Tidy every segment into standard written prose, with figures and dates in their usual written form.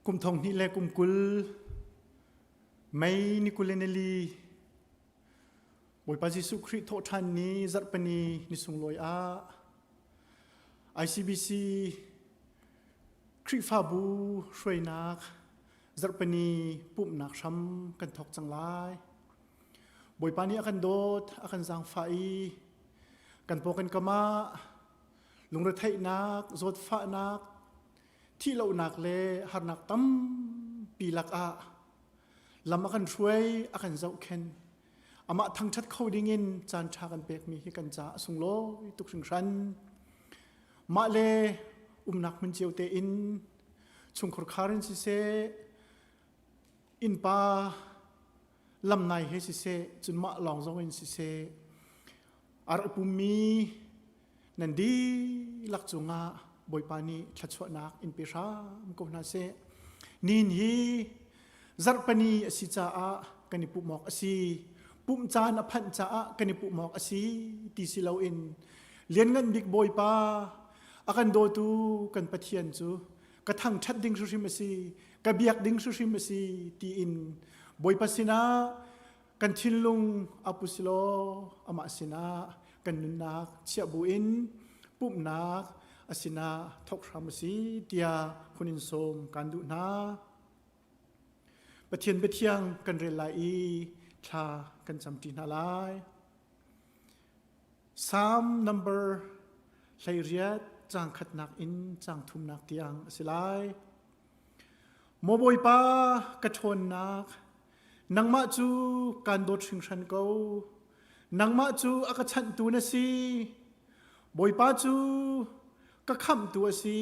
Kum thong hnih le kum 20 May ni 24 Bawipa Jesuh Khrih thawhṭhan ni zarhpini ni sunglawi ah ICBC Khrihfabu hruainak zarhpini pumhnak hram kan thawk cang lai. Bawipa nih a kan dawt, a kan zaangfah i kan paw kan kam ah lungretheihnak, zawtfahnak, thihlohnak le harnak tampi lakah lam a kan hruai, a kan zohkhenh. Amah thangṭhat kho dingin caan ṭha kan pekmi hi kan caah a sunglawi tuk hringhran. Mah le umnak hmun cio tein chungkhar khar in siseh, innpa lamnai he siseh, cun mah lawng zong in siseh, a rak pummi nan dihlak cungah Bawipa nih thluachuahnak in pe hram ko hna seh. Nin hi zarhpani a si caah kan i pumh awk a si. Pumh caan a phanh caah kan i pumh awk a si ti si loin Lianngan bik Bawipa a kan dawtu kan Pathian cu ka thangṭhat ding hrimhrim a si, ka biak ding hrimhrim a si tiin Bawipa sinah kan thinlung a pu silaw amah sinah kan nunnak chiah buin pumhnak a sinah thawk hram a si tiah hun in sawm kan duh hna. Pathian biathiang kan rel lai i thla kan camṭi hna lai. Psalm number 18 caang khatnak in caang thumnak tiang a si lai. Maw Bawipa ka ṭhawnnak, nangmah cu kaan dawt hringhran ko. Nangmah cu a ka chanhtu na si. Bawipa cu ka khamhtu a si.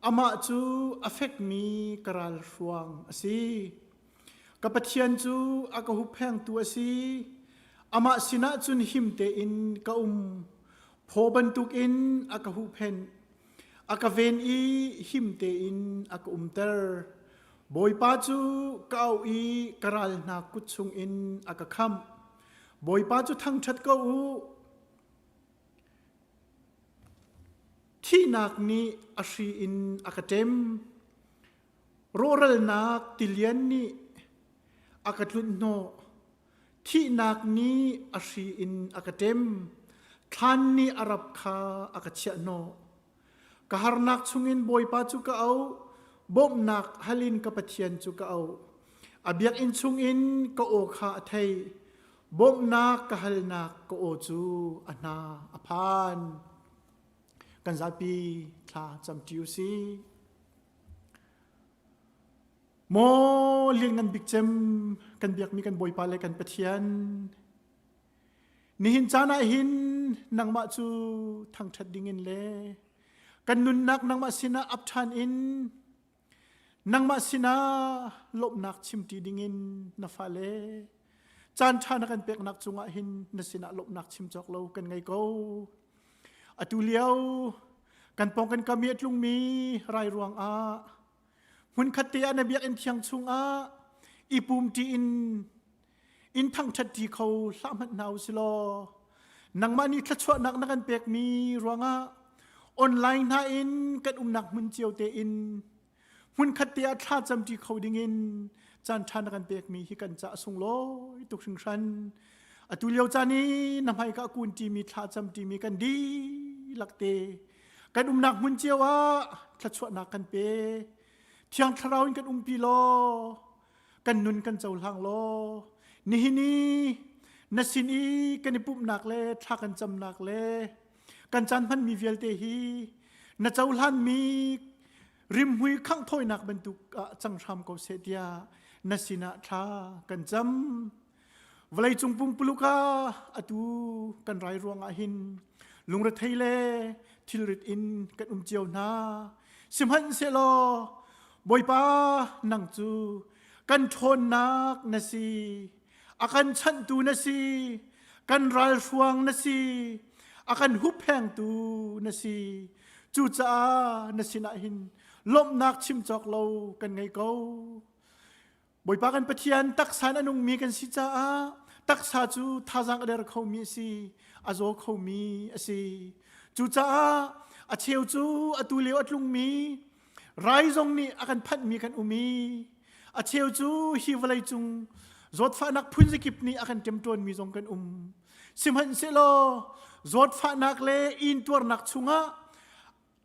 Amah cu a fekmi ka ralhruang a si. Ka Pathian cu a ka hupphengtu a si. Amah sinah cun him tein ka um. Phaw bantukin a ka huhphenh. A ka ven i him tein a ka umter. Bawipa cu ka auh i ka ral hna kut chungin a ka khamh. Bawipa cu thangṭhat ko u. Thihnak nih a hri in a ka ṭem. Rawhralnak tilian nih a ka tlunh hnawh. Thihnak nih a hri in a ka ṭem, thlan nih a rap kha a ka chiahhnawh. Ka harnak chungin Bawipa cu ka auh, bawmhnak hal in ka Pathian cu ka auh. A biakinn chungin ka aw kha a theih, bawmhnak ka halnak ka aw cu a hna a phan. Kan zapi thla camṭi u sih. Maw lianngan bik cem kan biakmi kan Bawipa le kan Pathian, nihin caan ah hin nangmah cu thangṭhat dingin le kan nunnak nangmah sinah ap ṭhan in nangmah sinah lawmhnak chimṭi dingin na fale caan ṭha na kan peknak cungah hin na sinah lawmhnak chim cawk lo kan ngei ko. Atu lio kan pawng kan kam i a tlungmi rai ruangah Hmunkhat te ah na biakinn thiang chungah i pumṭi in in thangṭhatṭi kho hlah hmanh hna u silaw nangmah nih thluachuahnak na kan pekmi ruangah online hna in kan umnak hmun cio tein hmunkhat te ah thla camṭi kho dingin caan ṭha na kan pekmi hi kan ca sunglawi tuk hringhran. Atu lio caan i na hmaika kun ṭimi thla camṭimi kan dihlak te Kan umnak hmun cio ah thluachuahnak kan pe. Thiang Thlarau in kan umpi law, kan nun kan cohlang law, nihin i na sin i kan i pumhnak le thla kan camnak le kan caan hmanmi vialte hi na cohlanmi rimhmui khangh thawinak bantuk ah cang hram ko seh tiah na sinah thla kan cam. Vawleicung pumpuluk ah atu kan rai ruangah hin lungrethei le thilrit in kan um cio hna. Sihmanhsehlaw Bawipa nang cu kan ṭhawnnak na si, a kan chanhtu na si, kan ralhruang na si, a kan hupphengtu na si. Cucaah na sinah hin lawmhnak chim cawk lo kan ngei ko. Bawipa kan Pathian taksa in a nungmi kan si caah taksa cu thazaang a der khomi a si, a zaw khomi a si. Cucaah a cheu cu atu lio a tlungmi Rai zong nih a kan phanhmi kan um i a cheu cu hi vawlei cung zawtfahnak phunzakip nih a kan ṭemṭawnmi zong kan um. Sihmanhsehlaw zawtfahnak le intuarnak chungah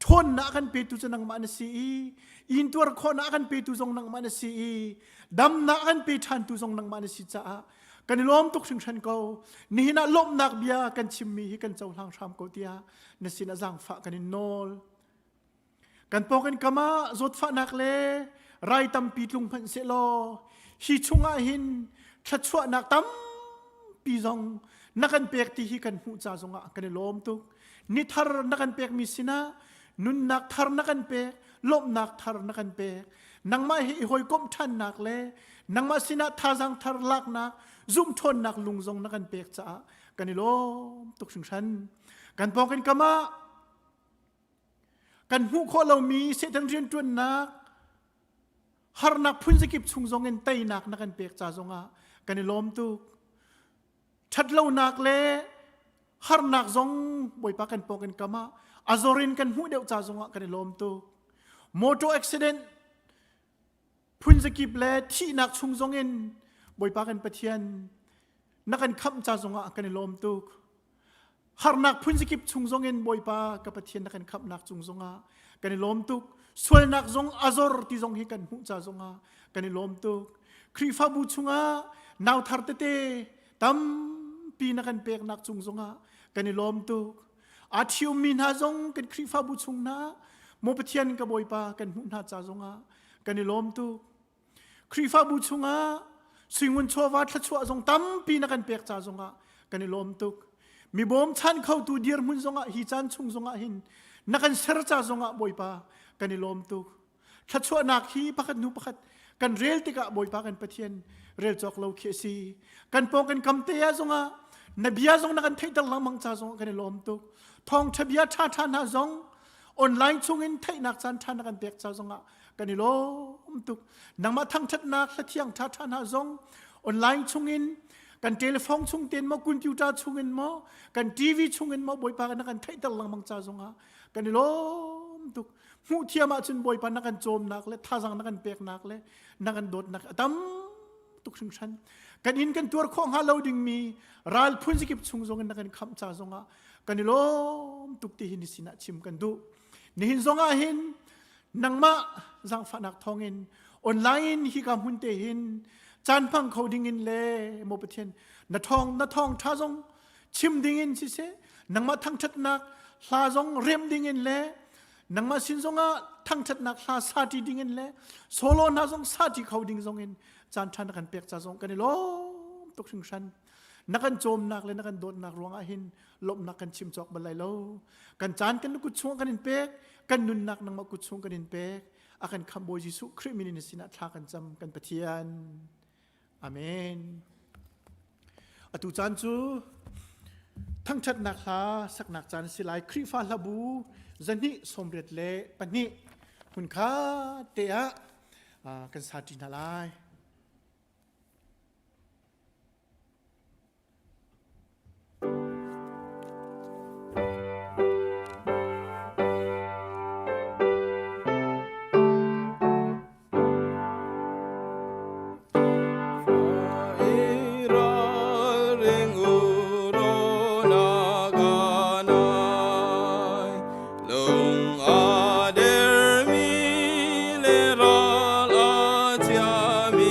ṭhawnnak a kan petu cu nangmah na si i intuar khawhnak a kan petu zong nangmah na si i damnak a kan pe ṭhantu zong nangmah na si caah kan i lawm tuk hringhran ko. Nihin ah lawmhnak bia kan chimmi hi kan cohlang hram ko tiah na sinah zaangfah kan in nawl. Kan pawng kan kam ah zawtfahnak le rai tampi tlung hmanh sehlaw hi chungah hin thluachuahnak tampi zong na kan pek ti hi kan hmuh ca zongah kan i lawm tuk. Ni thar na kan pekmi sinah nunnak thar na kan pek, lawmhnak thar na kan pek. Nangmah he i hawikomh ṭhannak le nangmah sinah thazaang thar laknak, zumh ṭhawnnak lung zong na kan pek caah kan i lawm tuk hringhran. Kan pawng kan kam ah Kan hmuh khawh lomi Satan rianṭuannak harnak phunzakip chung zongin teinak na kan pek ca zongah kan i lawm tuk. Ṭhatlonak le harnak zong Bawipa kan pawng kan kam ah a zor in kan hmuh deuh ca zongah kan i lawm tuk. Motor accident phunzakip le thihnak chung zongin Bawipa kan Pathian na kan khamh ca zongah kan i lawm tuk. Harnak phunzakip chung zongin Bawipa ka Pathian na kan khamhnak cung zongah kan i lawm tuk. Sualnak zong a zor ti zong hi kan hmuh ca zongah kan i lawm tuk. Khrihfabu chungah nauthar tete tampi na kan peknak cung zongah kan i lawm tuk. Aa ṭhiummi hna zong kan Khrihfabu chung hna maw Pathian ka Bawipa kan hmuh hna ca zongah kan i lawm tuk. Khrihfabu chungah suingun chawva thluachuah zong tampi na kan pek ca zongah kan i lawm tuk. Mi bawmchan khotu dirhmun zongah hi caan chung zongah hin na kan ser ca zongah Bawipa kan i lawm tuk. Thluachuahnak hi pakhat hnu pakhat kan rel tikah Bawipa kan Pathian rel cawk lo khi a si. Kan pawng kan kam te ah zongah na bia zong na kan theihter lengmang ca zongah kan i lawm tuk. Thawngṭha bia ṭhaṭha hna zong online chungin theihnak caan ṭha na kan pek ca zongah kan i lawm tuk nangmah thangṭhatnak hlathiang ṭhaṭha hna zong online chungin kan telephone chung ten maw computer chungin maw kan TV chungin maw Bawipa na kan theihter lengmang ca zongah kan i lawm tuk hmuh thiam ahcun Bawipa na kan cawmnak le thazang na kan peknak le na kan dawtnak a tam tuk hringhran kan in kan tuar khawh hnga lo dingmi ral phun zikip chung zongin na kan khamh ca zongah kan i lawm tuk ti hi ni sinah chim kan duh nihin zongah hin nangmah zaangfahnak thawngin online hi ka hmun te hin caan hmang kho ding in le maw Pathian na thawng na thawng tha zong chim ding in siseh nangmah thangthatnak hla zong rem ding in le nangmah sin zongah thangthatnak hla sa ti ding in le solo hna zong sa ti kho ding zong in caan tha na kan pek ca zong kan i lawm tuk hringhran na kan cawmnak le na kan dawtnak ruangah hin lawmhnak kan chim cawk bal lai lo kan caan kan kut chung kan in pek kan nunnak nangmah kut chung kan in pek a kan khamh Bawi Jesuh Khrih min in sinah thla kan cam kan Pathian amen atu caan cu thangṭhatnak hla saknak caan si lai Khrihfa hlabu zahnih 82 hmunkha te ah kan sa ṭi hna lai. Lung a dermi le ral a chiami.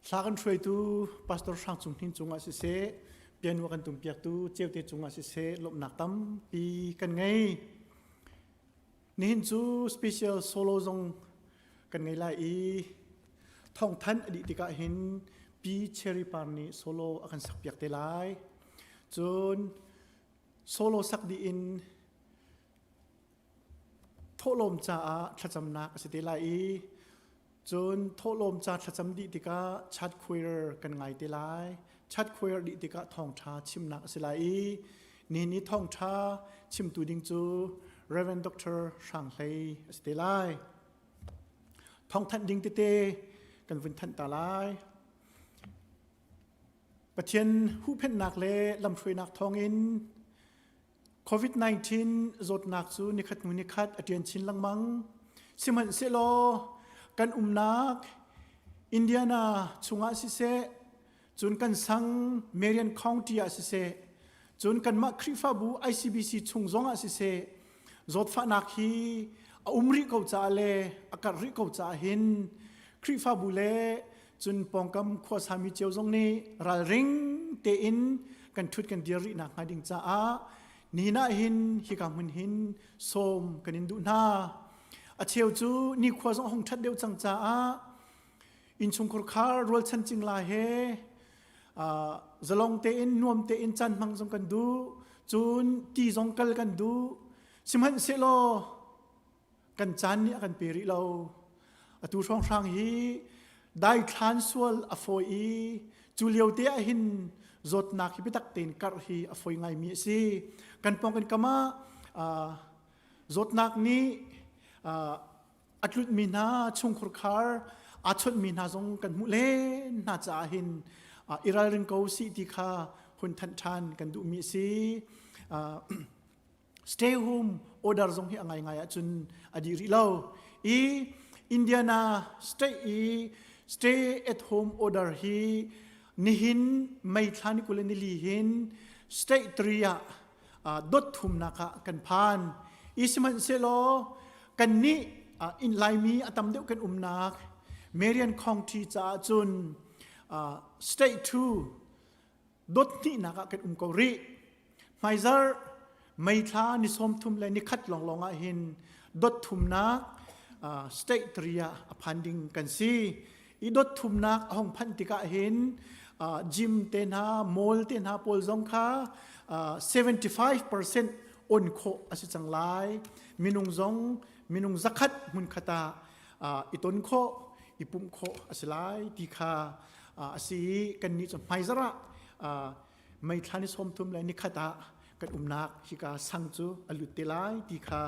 Thla kan hruaitu Pastor Hrang Cung Hnin cungah siseh, piano kan tumpiaktu Ceute cungah siseh lawmhnak tampi kan ngei. Nihin cu special solo zong kan ngei lai i thawngthanh a dih tikah hin Pi Cherry Par nih solo a kan sakpiak te lai. Cun solo sak dih in thawhlawm caah thlacamnak a si te lai i cun thawhlawm ca thlacam dih tikah chat choir kan ngai te lai. Chat choir dih tikah thawngṭha chimnak a si lai i nihin i thawngṭha chimtu ding cu Reverend Dr. Hrang Hlei a si te lai. Thawngthanh ding tete kan vun thanh ta lai. Pathian huhphenhnak le lamhruainak thawngin COVID-19 zawtnak cu nikhat hnu nikhat a ṭian chin lengmang. Sihmanhsehlaw kan umnak Indiana chungah siseh, cun kan sang Marion County ah siseh, cun kanmah Khrihfabu ICBC chung zongah siseh, zawtfahnak hi a um rih ko caah le a karh rih ko caah hin Khrihfabu le cun pawngkam khuasami cio zong nih ralring tein kan ṭhut kan dir rih nakhnga ding caah nihin ah hin hika hmun hin sawm kan in duh hna. A cheu cu nikhua zong a hung ṭhat deuh cang caah innchungkhar khar rualchan cingla he zalong tein nuam tein caan hmang zong kan duh cun ti zong kal kan duh sihmanhsehlaw kan caan nih a kan pe rih lo atu hrawnghrang hi daithlan sual a fawi i cu lio te ah hin zawtnak hi biatak tein karh hi a fawi ngaimi a si kan pawng kan kam ah zawtnak nih a tlutmi hna chungkhur khar aa chawnhmi hna zong kan hmuh len hna caah hin i ralring ko sih ti kha hun thanh ṭhan kan duhmi a si. Stay home order zong hi a ngaingai ahcun a dih rih lo. I Indiana state i stay at home order hi nihin May thla ni 20 ni li hin state 3 ah dot thumnak ah kan phan. I sihmanhsehlaw kannih inn Laimi a tam deuh kan umnak Marion County caah cun state 2 dot hnihnak ah kan um ko rih. Hmaizarh May thla ni 30 le ni khat lawnglawng ah hin dot thumnak state 3 ah a phan ding kan si. I dot thumnak a hong phanh tikah hin gym te hna, mall te hna pawl zong kha 75% on khawh a si cang lai. Minung zong minung zakhat hmunkhat ah i ton khawh, i pumh khawh a si lai ti kha a si i kannih cu hmaizarh ah May thla ni 30 le nikhat ah kan umnak hika sang cu a lut te lai ti kha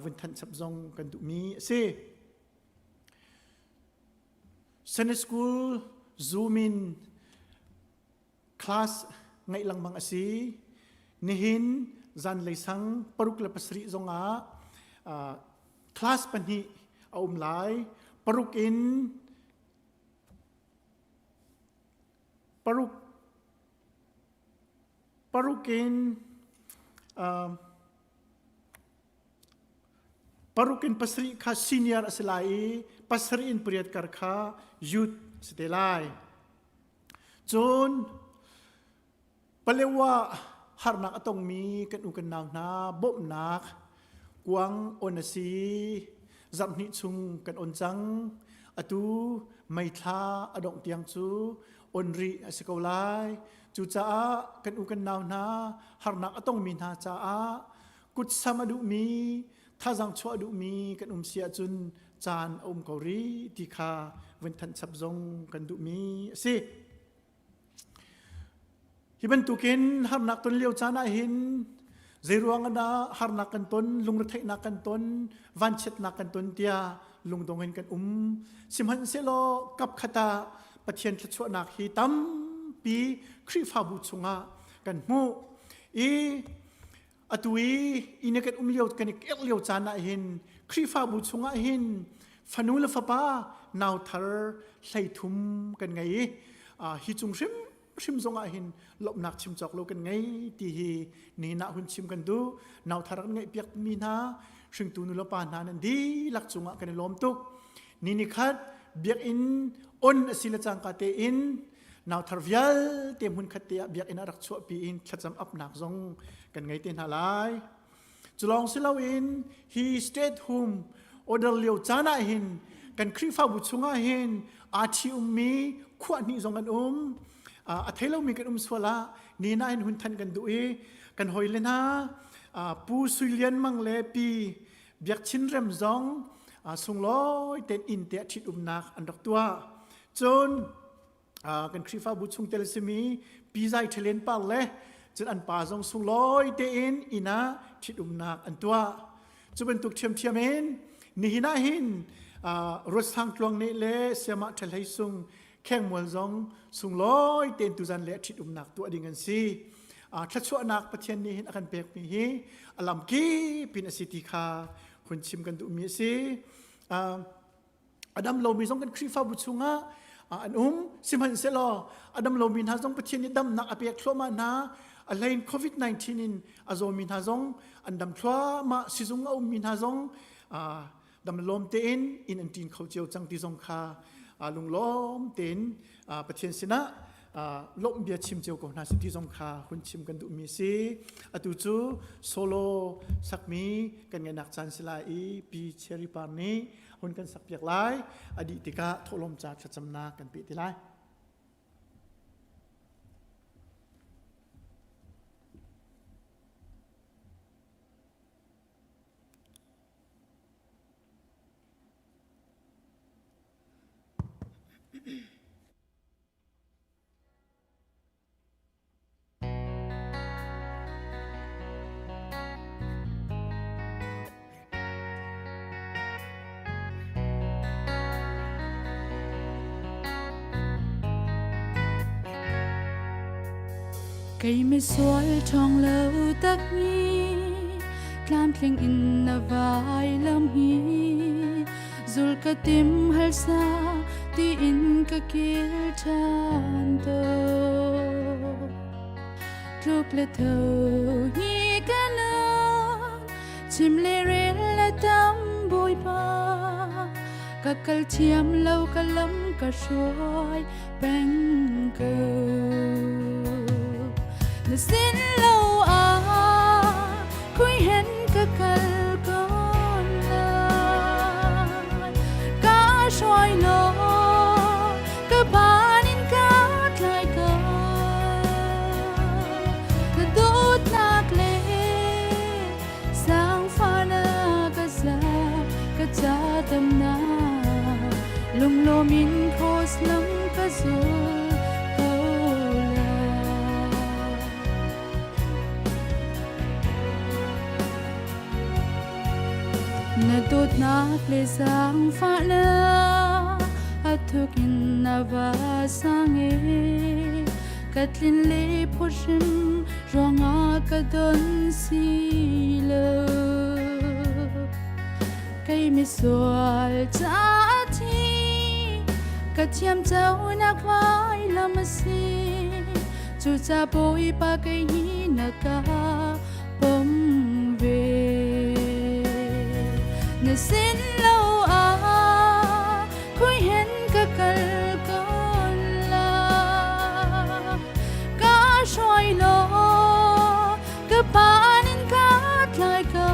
vun thanh chap zong kan duhmi a si. Sunday School Zoom in class ngaih lengmang a si. Nihin zanlei sang 6 le 7 zongah class pahnih a um lai. Paruk in paruk paruk in Paruk in pasarih kha senior a si lai i pasarih in pariat kar kha youth a si te lai. Cun Palewa harnak a tongmi kan u kan nau hna bawmhnak kuang on a si. Zarhhnih chung kan on cang. Atu May thla a dongh tiang cu on rih a si ko lai. Cucaah kan u kan nau hna harnak a tongmi hna caah kutsam a duhmi thazang chuah a duhmi kan um si ahcun caan a um ko rih ti kha vun thanh chap zong kan duhmi a si. Hi bantukin harnak ton lio caan ah hin zeiruang ah dah harnak kan ton, lungretheihnak kan ton, vanchiatnak kan ton tiah lungdong in kan um. Sihmanhsehlaw kapkhat ah Pathian thluachuahnak hi tampi Khrihfabu chungah kan hmuh. I atu i inn kan um lio kan i kerh lio caan ah hin Khrihfabu chungah hin fanu le fapa nau thar 33 kan ngei i hi cung hrim hrim zong ah hin lawmhnak chim cawk lo kan ngei ti hi ni nah hun chim kan duh. Nau thar kan ngeih piak mi hna hringtu nu le pa hna nan dihlak cungah kan i lawm tuk. Ni ni khat biakinn. On a si le cangka tein nauthar vialte hmunkhat te ah biakinn ah rak chuahpi in thlacam apnak zong kan ngei te hna lai. Culawng si loin hi state home order lio caan ah hin kan Khrihfabu chungah hin aa ṭhi ummi khuah hnih zong an um. A thei lomi kan um sual ah ni na hin hun than kan duh i kan hawile hna Pu Sui Lian Mang le Pi Biak Chin Rem zong sunglawi tein inn te ah ṭhitumnak an rak tuah. Cun kan Khrihfabu chungtel simi Pi Zai Ṭhalen Par le cun an pa zong sunglawi tein inn ah ṭhitumnak an tuah. Cu bantuk ṭhiamṭhiam in nihin ah hin Ruatsang Tluang nih le Siamah Ṭhahlei Sung Khengmual zong sunglawi tein tuzan le ṭhitumnak tuah ding an si. Thluachuahnak Pathian nih hin a kan pekmi hi a lam kip in a si ti kha hun chim kan duhmi a si. A dam lomi zong kan Khrihfabu chungah an um. Sihmanhsehlaw a dam lomi hna zong Pathian nih damnak a pek thluahmah hna. A hlein COVID-19 in a zawmi hna zong an dam thluahmah. Sizung a ummi hna zong dam lawm tein inn an ṭin kho cio cang ti zong kha lunglawm tein Pathian sinah lawmh bia chim cio ko hna si ti zong kha hun chim kan duhmi a si. Atu cu solo sakmi kan ngaihnak caan si lai i Pi Cherry Par nih hun kan sakpiak lai. A dih tikah thawhlawm ca thlacamnak kan peh te lai. Kei misual ṭhawng lo tak hi tlamtling in na vailam hi zul ka tim halsa tiin ka kil ṭhan to tluk le tho hi ka nun chim le rel le tam bawipa ka kal thiam lo ka lam ka hruai peng ko na sin lo ah khui hen ka kal kon lai ka hruai law ka ban in ka tlai ko na dawtnak le Zaangfahnak ka za ka ca damnak lunglawm in cross lam ka zul ko lai. Na dawtnak le zaangfahnak a thuk in na va sang e ka tlin le phuhrim ruangah ka don si lo kei misual ca thi ka thiam nak vai lam a si cu ca bawipa kei hi na ka pom ve na sin lo ah khui hen ka kal kon la ka hruai law ka pan in ka tlai ko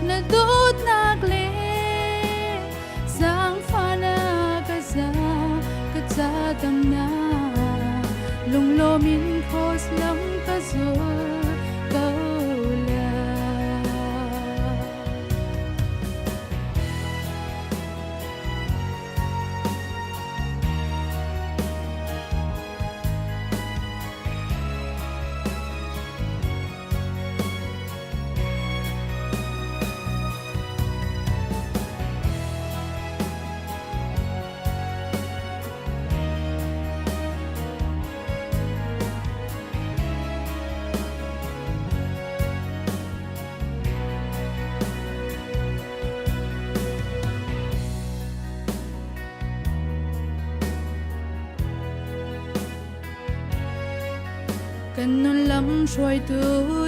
na dawtnak le zaangfahnak ka za ka ca damnak lunglawm in cross lam ka zul ko lai. Kan nun lam hruaitu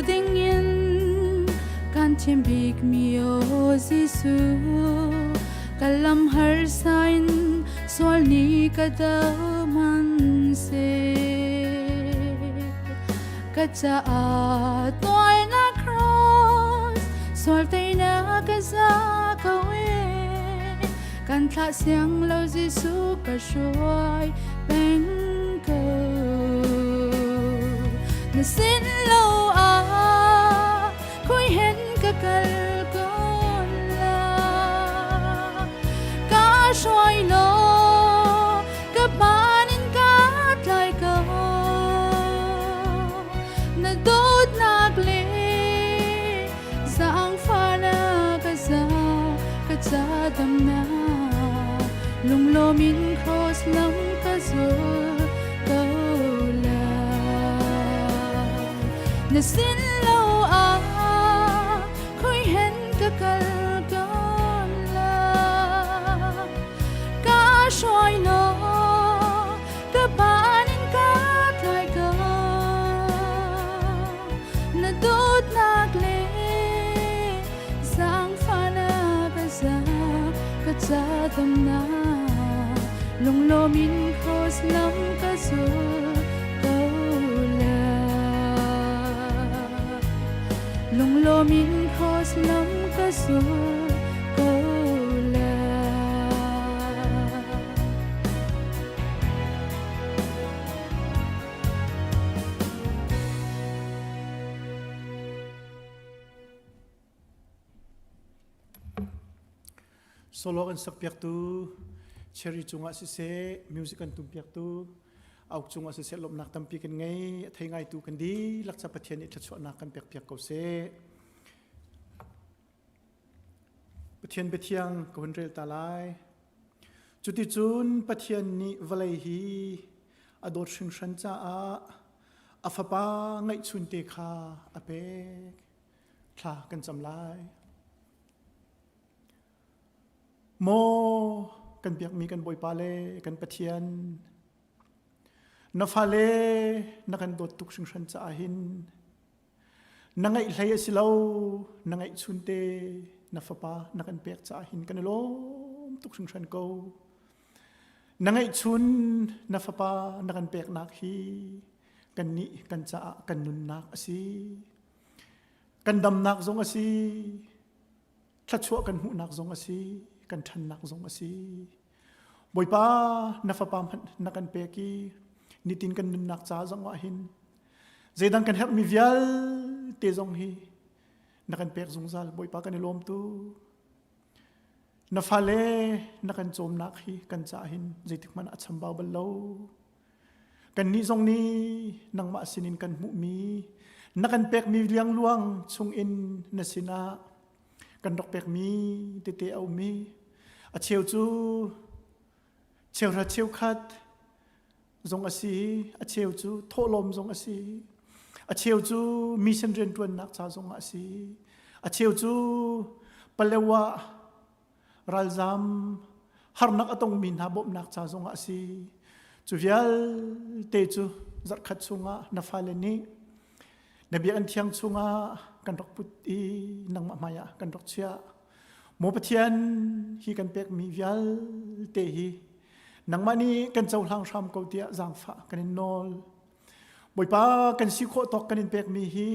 dingin kan thiam bik mi o Jesuh. Ka lam harsa in sual ni ka do hmanhseh. Ka caah tuainak cross sual teinak ka za ko e. Kan thlah siang lo Jesuh ka hruai peng ko. Na sin lo ah khui hen ka kal kon la. Ka hruai law ka pan in ka tlai ko. Na dawtnak le zaangfahnak ka za ka ca damnak lunglawm in cross lam ka zul ko lai. Na sin lo ah khui hen ka kal kon la. Ka hruai law ka ban in ka tlai ko. Na dawtnak le zaangfahnak ka za ka ca damnak lunglawm in cross lam ka zul ko lai. Lunglawm in cross lam ka zul ko lai. Solo kan sakpiaktu Cherry cungah siseh, music kan tumpiaktu auk cungah siseh lawmhnak tampi kan ngei, a thei ngaitu kan dihlak ca Pathian nih thluachuahnak kan pekpiak ko seh. Pathian biathiang ka hun rel ta lai. Cuticun Pathian nih vawlei hi a dawt hringhran caah a fapa ngeihchunte kha a pek. Thla kan cam lai. Maw kan biakmi kan Bawipa le kan Pathian, na fale na kan dawt tuk hringhran caah hin na ngaih hlei a si lo, na ngaihchunte na fapa na kan pek caah hin kan i lawm tuk hringhran ko. Na ngeihchun na fapa na kan peknak hi kannih kan caah kan nunnak a si. Kan damnak zong a si. Thluachuah kan hmuhnak zong a si. Kan ṭhannak zong a si. Bawipa na fapa hmanh na kan pek i nitin kan nunnak ca zong ah hin zeidang kan herhmi vialte zong hi na kan pek zungzal. Bawipa kan i lawm tuk. Na fale na kan cawmnak hi kan caah hin zeitik hmanh ah a chambau bal lo. Kannih zong nih nangmah sinin kan hmuhmi na kan pekmi liangluang chungin na sinah kan rak pekmi tete a um i a cheu cu cheuhra cheukhat zong a si a cheu cu thawhlawm zong a si a cheu cu mission rianṭuannak ca zong ah a si a cheu cu Palewa ralzam harnak a tongmi hna bawmhnak ca zong ah a si cu vialte cu zarhkhat chungah na fale nih na biakinn thiang chungah kan rak put i nangmah hmaiah kan rak chiah Maw Pathian hi kan pekmi vialte hi nangmah nih kan cohlang hram ko tiah zaangfah kan in nawl. Bawipa kan si khawh tawk kan in pekmi hi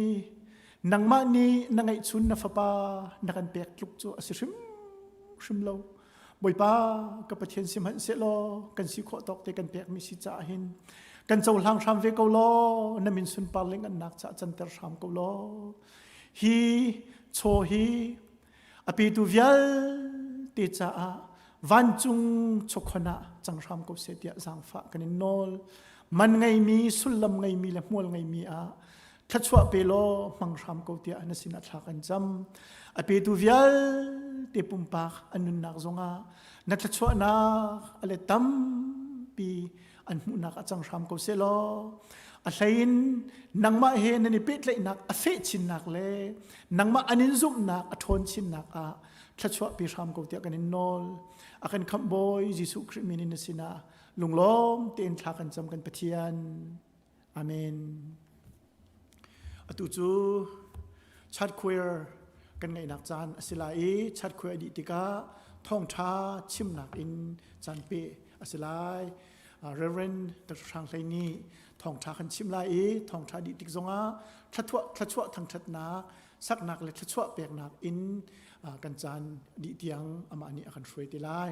nangmah nih na ngeihchun na fapa na kan pek tluk cu a si hrim hrim lo. Bawipa ka Pathian sihmanhsehlaw kan si khawh tawk te kan pekmi si caah hin kan cohlang hram ve ko law na min sunpar le ngannak caah canter hram ko law. Hi chaw hi A petu vialte caah vancung chawkhon ah cang hram ko seh tiah zaangfah kan in nawl. Man ngeimi, sullam ngeimi le hmual ngeimi ah thluachuah pe law hmang hram ko tiah na sinah thla kan cam. A petu vialte pumpak an nunnak zongah na thluachuahnak a let tampi an hmuhnak a cang hram ko seh law a hlein nangmah he nan i pehtlaihnak a feh chinnak le nangmah an in zumhnak a ṭhawn chinnak ah thluachuah pi hram ko tiah kan in nawl a kan khamh bawi Jesuh Khrih min in na sinah lunglawm tein thla kan cam kan Pathian amen atu cu chat choir kan ngeihnak caan a si lai i chat choir dih tikah. thawngṭha chimnak in caan pe a si lai. Reverend Dr. Hrang Hlei nih thawngṭha kan chim lai i thawngṭha dih tik zongah thluachuah thangṭhatnak saknak le thluachuah peknak in kan caan dih tiang amah nih a kan hruai te lai.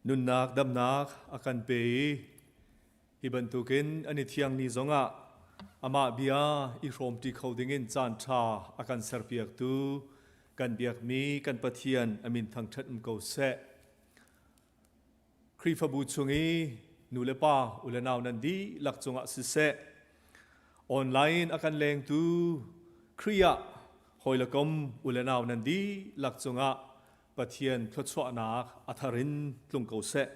Nunnak damnak a kan pe i hi bantukin an i thiang ni zongah amah bia i hrawmṭi kho dingin caan ṭha a kan serpiaktu kan biakmi kan Pathian a min thangṭhat um ko seh. Khrihfabu chung i nu le pa u le nau nan dihlak cungah siseh, online a kan lengtu Khrih ah hawi le kom u le nau nan dihlak cungah Pathian thluachuahnak a thar in tlung ko seh.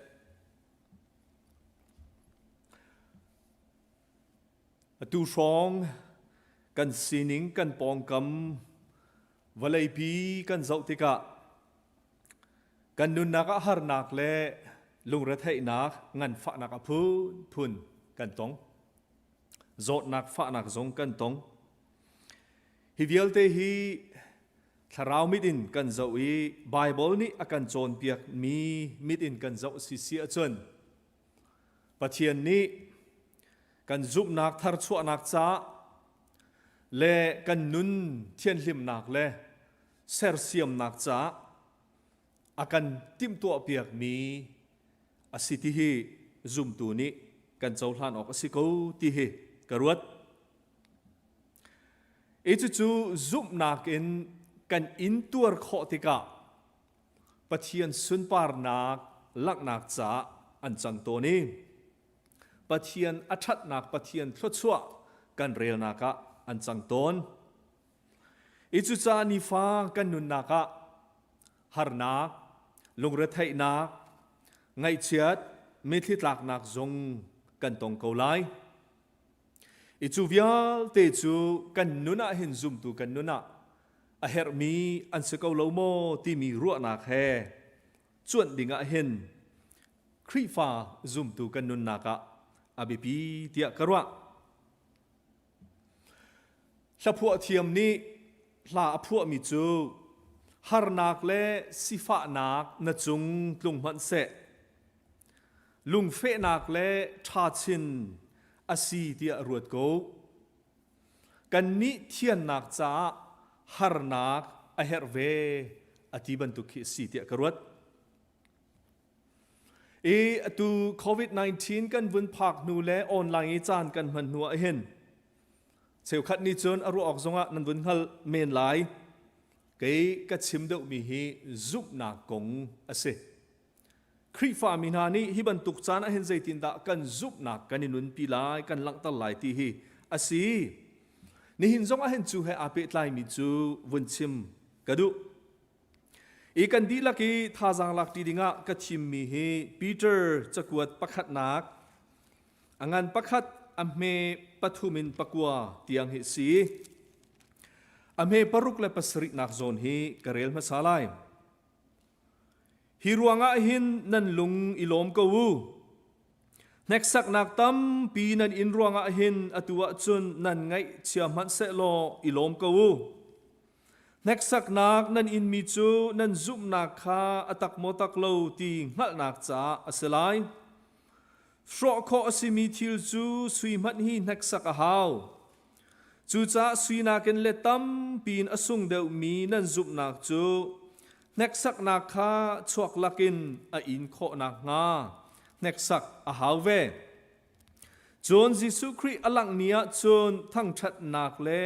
Atu hrawng kan sining kan pawngkam vawleipi kan zoh tikah Kan nunnak ah harnak le lungretheihnak, nganfahnak a phunphun kan tong. Zawtnak fahnak zong kan tong. Hi vialte hi thlarau mit in kan zoh i Baibal nih a kan cawnpiakmi mit in kan zoh si si ahcun Pathian nih kan zumhnak tharchuahnak caah le kan nun thianhlimnak le sersiamnak caah a kan timhtuahpiakmi a si ti hi zumtu nih kan cohlan awk a si ko ti hi ka ruat. I cucu zumhnak in kan intuar khawh tikah Pathian sunparnak langhnak caah an cang tawn i Pathian a ṭhatnak Pathian thluachuah kan relnak ah an cang tawn. I cucaah nifa kan nunnak ah harnak, Lungretheihnak, ngaihchiat, mitthli tlaknak zong kan tong ko lai. I cu vialte cu kan nun ah hin zumtu kan nun ah a herhmi an si ko lo maw timi ruahnak he cuanh ding ah hin Khrihfa zumtu kan nunnak ah a biapi tiah ka ruah. Hlaphuah thiam nih hla a phuahmi cu harnak le sifahnak na cung tlung hmanh seh lungfehnak le ṭhachin a si tiah ruat ko. Kannih thiannak caah harnak a herh ve a ti bantuk khi a si tiah ka ruat. I atu COVID-19 kan vun phak hnu le online i caan kan hman hnu ah hin cheukhat nih cun a ruah awk zongah nan vun hngal men lai. Kei ka chim deuhmi hi zumhnak kong a si. Khrihfami hna nih hi bantuk caan ah hin zeitindah kan zumhnak kan i nunpi lai, kan langhter lai ti hi a si. Nihin zong ah hin cu he aa pehtlaimi cu vun chim ka duh. I kan dihlak i thazaang lak ṭi dingah ka thimmi hi Peter cakuat pakhatnak a ngan pakhat a hme pathum in pakua tiang hi si. A hme paruk le pasarihnak zawn hi ka rel hmasa lai. Hi ruangah hin nan lung i lawm ko u. Hneksaknak tampi nan in ruangah hin atu ahcun nan ngaihchia hmanh sehlaw i lawm ko u. Hneksaknak nan inmi cu nan zumhnak kha a tak maw tak lo ti hngalhnak caah a si lai. Hrawh khawh a simi thil cu sui hmanh hi hneksak a hau. Cucaah sui nakin let tampi in a sung deuhmi nan zumhnak cu hneksaknak kha chuak lakin a in khawh nakhnga hneksak a hau ve. Cun Jesuh Khrih a langh ni ah cun thangṭhatnak le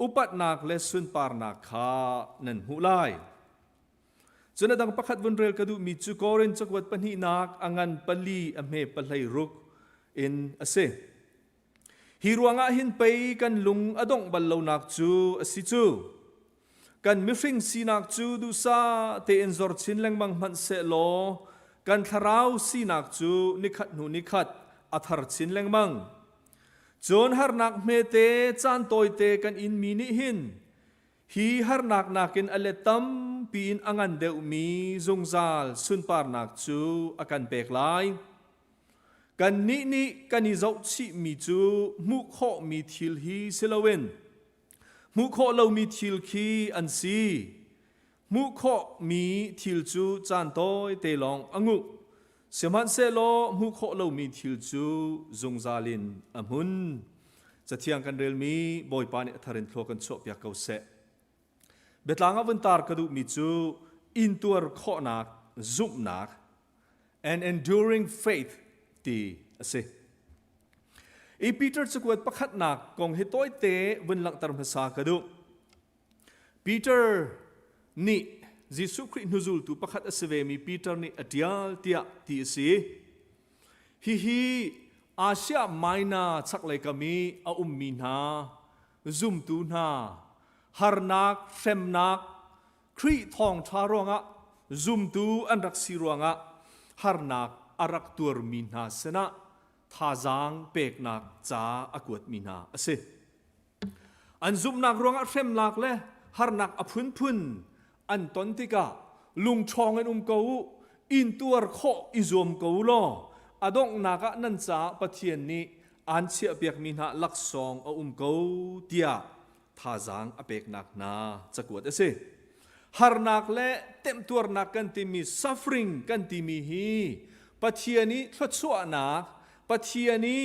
upatnak le sunparnak kha nan hmuh lai. Cun a dang pakhat vun rel ka duhmi cu Korin cakuat pahnihnak a ngan pali a hme pahlei ruk in a si. Hi ruangah hin pei kan lung a dongh bal lonak cu a si cu. Kan mihring sinak cu duhsah tein zor chin lengmang hmanh sehlaw kan thlarau sinak cu nikhat hnu nikhat a thar chin lengmang. Cun harnak hmete caan tawite kan inmi nih hin Hi harnak nakin a let tampi in a ngan deuhmi zungzal sunparnak cu a kan pek lai. Kannih nih kan i zohchihmi cu hmuh khawhmi thil hi si loin hmuh khawh lomi thil khi an si. Hmuh khawhmi thil cu caan tawite lawng a nguh. Sihmanhsehlaw hmuh khawh lomi thil cu zungzal in a hmun. Cathiang kan relmi Bawipa nih a thar in thlua kan chuahpiak ko seh. Biatlang ah vun tar ka duhmi cu intuar khawhnak zumhnak an enduring faith ti a si. I Peter cakuat pakhatnak kong hi tawite vun langhter hmasa ka duh. Peter nih Jesuh Khrih hnuzultu pakhat a si vemi Peter nih a ṭial tiah ti a si. Hihi Asia Minor chaklei kam i a ummi hna zumtu hna harnak, hremnak, Khrih thawngṭha ruangah zumtu an rak si ruangah harnak a rak tuarmi hna sinah thazaang peknak ca a kuatmi hna a si. An zumhnak ruangah hremnak le harnak a phunphun an ton tikah lungṭhawng in um ko u, intuar khawh i zuam ko u law a donghnak ah nan caah Pathian nih aan chiahpiakmi hna laksawng a um ko tiah thazaang a peknak hna cakuat a si. Harnak le temhtuarnak kan timi suffering kan timi hi Pathian i thluachuahnak Pathian i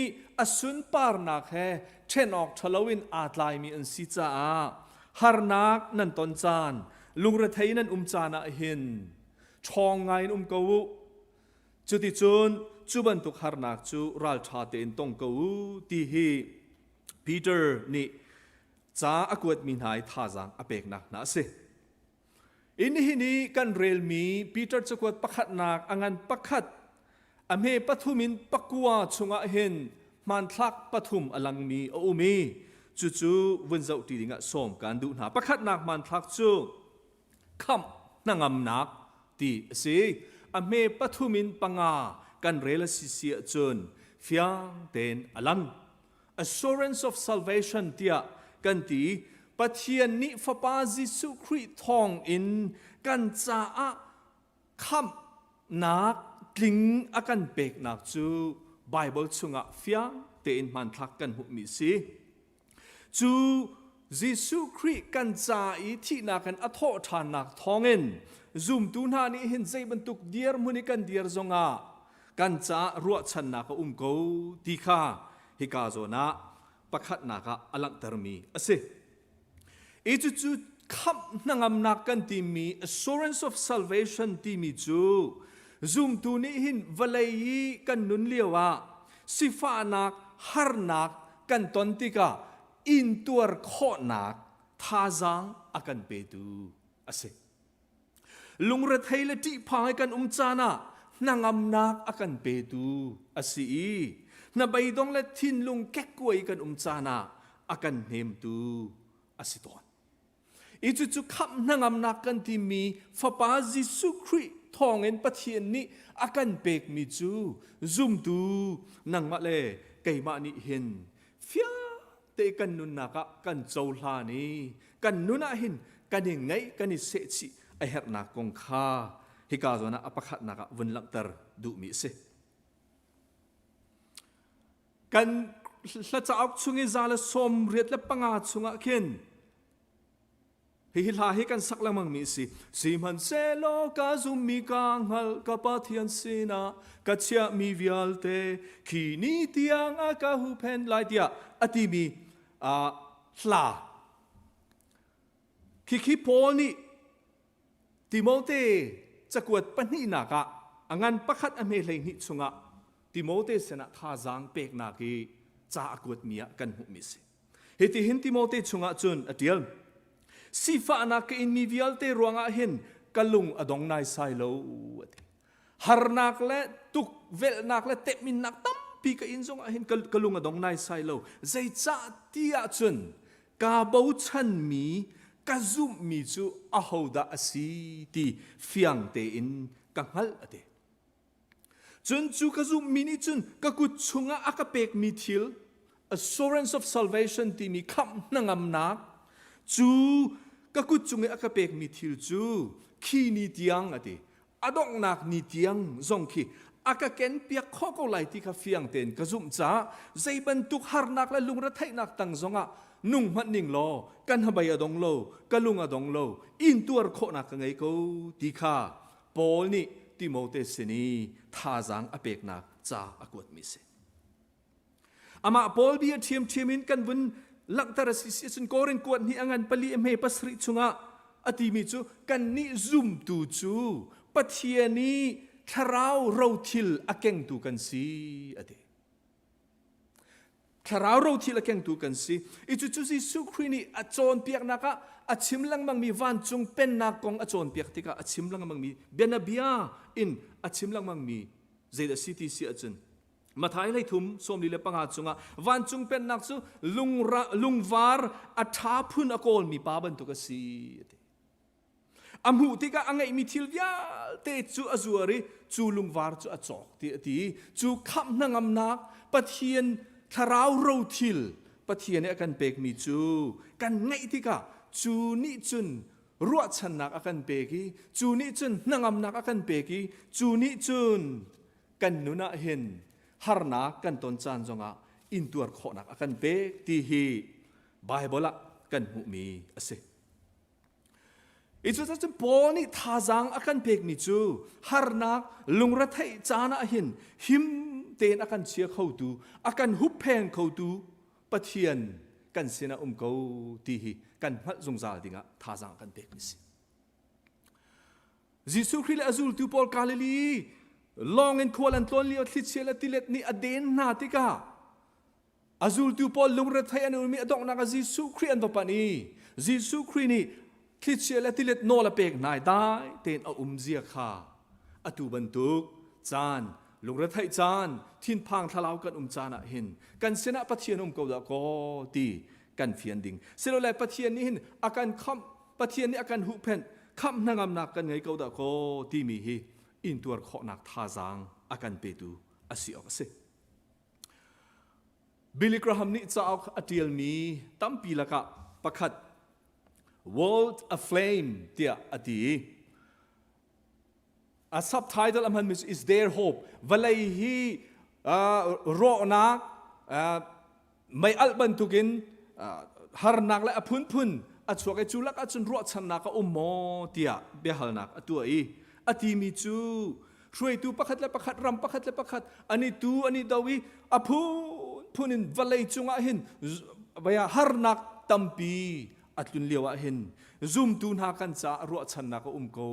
a sunparnak he ṭhen awk ṭhalo in aa tlaimi an si caah harnak nan ton caan, lungrethei nan um caan ah hin ṭhawng ngai in um ko u. Cuticun cu bantuk harnak cu ralṭha tein tong ko u ti hi Peter nih ca a kuatmi hna i thazaang a peknak hna a si. In nihin i kan relmi Peter cakuat pakhatnak a ngan pakhat a hme pathum in pakua chungah hin hmanthlak pathum a langmi a um i cucu vun zoh ṭi dingah sawm kan duh hna. Pakhatnak hmanthlak cu khamh hnangamnak ti. ti a si. A hme pathum in panga kan rel a si si ahcun fiang tein a lang. Assurance of salvation tiah kan ti. Pathian nih Fapa Jesuh Khrih thawng in kan caah khamhnak tling a kan peknak cu Baibal chungah fiang tein hmanthlak kan hmuhmi si. Cu Jesuh Khrih kan ca i thihnak in a thawh ṭhannak thawngin zumtu hna nih hin zei bantuk dirhmun i kan dir zongah kan caah ruahchannak a um ko ti kha hika zawn ah pakhatnak ah a langhtermi a si. I cucu khamh hnangamnak kan timi assurance of salvation timi cu zumtu nih hin vawlei i kan nun lio ah sifahnak harnak kan ton tikah intuar khawhnak thazaang a kan petu a si. Lungrethei le ṭihphang i kan um caan ah hnangamnak a kan petu a si i hnabeidong le thinlung kekkuai kan um caan ah a kan hnemtu a si tawn. I cucu khamh hnangamnak kan timi Fapa Jesuh Khrih thawngin Pathian nih a kan pekmi cu zumtu nangmah le keimah nih hin fiang te kan nunnak ah kan cohlan i kan nun ah hin kan i ngaih kan i sehchih a herhnak kong kha hika zawn ah a pakhatnak ah vun langhter duhmi a si. Kan hla cauk chung i 185 chungah khin Hihi hla hi kan sak lengmang mi a si. Sihmanhsehlaw ka zummi ka hngalh ka Pathian sinah ka chiahmi vialte khi ni tiang a ka huhphenh lai tiah a timi hla. Khikhi Paul nih Timote cakuat pahnihnak ah a ngan pakhat a hme 12 chungah Timote sinah thazaang peknak i ca a kuatmi ah kan hmuhmi a si. Hitihin Timote chungah cun a ṭial. Sifahnak ka inmi vialte ruangah hin ka lung a dong naisai lo a ti. Harnak le tukvelhnak le temhinnak tampi ka in zongah hin ka lung a dong naisai lo. Zeicah ti ahcun kaa bochanmi ka zumhmi cu ahodah a si ti fiang tein ka hngalh a ti. Cun cu ka zumhmi nih cun ka kut chungah a ka pekmi thil assurance of salvation timi khamh hnangamnak cu ka kut cung i a ka pekmi thil cu khi ni tiang a ti a donghnak ni tiang zong khi a ka ken piak khawh ko lai ti kha fiang tein ka zumh caah zei bantuk harnak le lungretheihnak tang zongah nung hmanh ning law kan hnabei a dong lo ka lung a dong lo intuar khawhnak ka ngei ko ti kha Paul nih Timote sin i thazaang a peknak ca a kuatmi a si. Amah Paul bia ṭhiamṭhiam in kan vun langhter a si si ahcun Korin kuat hnih a ngan pali a hme pasarih chungah a timi cu kannih zumtu cu Pathian i thlarau rothil a kengtu kan si a ti. Thlarau rothil a kengtu kan si. I cucu Jesuh Khrih nih a cawnpiaknak ah a chim lengmangmi vancung pennak kong a cawnpiak tikah a chim lengmangmi bianabia in a chim lengmangmi zeidah si ti si ahcun Mathai 33 45 chungah vancung pennak cu lungvar a ṭha phun a kawlmi pa bantuk a si a ti. A hmuh tikah a ngeihmi thil vialte cu a zuar i cu lungvar cu a cawk ti a ti. Cu khamh hnangamnak Pathian thlarau rothil Pathian nih a kan pekmi cu kan ngeih tikah cu nih cun ruahchannak a kan pek i cu nih cun hnangamnak a kan pek i cu nih cun kan nun ah hin harnak kan ton caan zongah intuar khawhnak a kan pek ti hi Baibal ah kan hmuhmi a si. I cucun Paul nih thazaang a kan pekmi cu harnak lungretheih caan ah hin him tein a kan chia khotu, a kan huppheng khotu Pathian kan sinah um ko ti hi kan hngalh zungzal dingah thazaang a kan pekmi si. Jesuh Khrih le a zultu pawl Galilee lawng in khual an tlawn lio thlichia le tilet nih a den hna tikah A zultu pawl lungrethei an um i a donghnak ah Jesuh Khrih an va panh i Jesuh Khrih nih thlichia le tilet nawl a pek hna i dai tein a um zia kha atu bantuk caan lungretheih caan thinphang thlalau kan um caan ah hin kan sinah Pathian um ko dah kaw ti kan fian ding silole Pathian nih hin a kan khamh Pathian nih a kan huhphenh. khamh hnangamnak kan ngei ko dah kaw timi hi intuar khawhnak thazaang a kan petu a si awk a si. Billy Graham nih cauk a ṭialmi tampi lakah pakhat World Aflame tiah a ti i a subtitle a hmanmi cu Is There Hope? Vawlei hi rawhnak mei alh bantukin harnak le a phunphun a chuak i cu lak ahcun ruahchannak a um maw tiah biahalnak a tuah i a timi cu hruaitu pakhat le pakhat ram pakhat le pakhat an i tu an i do i a phunphun in vawlei cungah hin harnak tampi a tlun lio ah hin zumtu hna kan caah ruahchannak a um ko.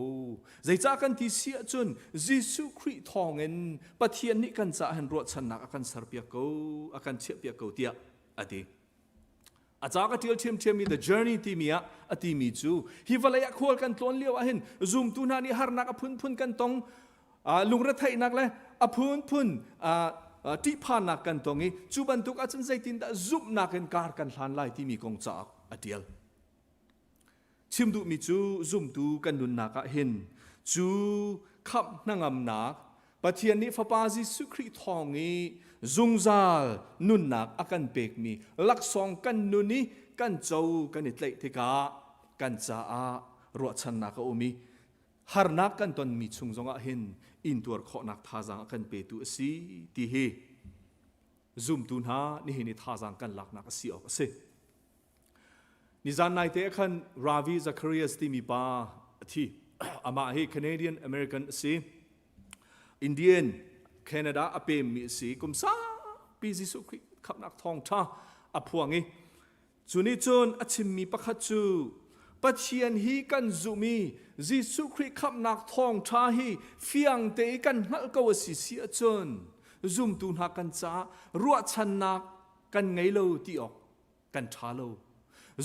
Zeicah kan ti si ahcun Jesuh Khrih thawngin Pathian nih kan caah hin ruahchannak a kan serpiak ko, a kan chiahpiak ko tiah a ti. A ca ka ṭial ṭhiamṭhiammi The Journey timi ah a timi cu hi vawlei ah khual kan tlawn lio ah hin zumtu hna nih harnak a phunphun kan tong, lungretheihnak le a phunphun ṭihphannak kan tong i cu bantuk ahcun zeitindah zumhnak in kar kan hlan lai timi kong caah a ṭial. Chim duhmi cu zumtu kan nunnak ah hin cu khamh hnangamnak Pathian nih Fapa Jesuh Khrih thawng i zungzal nunnak a kan pekmi laksawng kan nun i kan co kan i tlaih tikah kan caah ruahchannak a um i harnak kan tonmi chung zongah hin intuar khawhnak thazaang a kan petu a si ti hi zumtu hna nihin i thazaang kan laknak a si awk a si. Nizan naite ah khan Ravi Zacharias timi pa a thi. Amah hi Canadian American a si. Indian Canada a pemmi a si. Kum saupi Jesuh Khrih khamhnak thawngṭha a phuang i cu nih cun a chimmi pakhat cu Pathian hi kan zumh i Jesuh Khrih khamhnak thawngṭha hi fiang te i kan hngalh ko a si si ahcun zumtu hna kan caah ruahchannak kan ngei lo ti awk kan ṭha lo.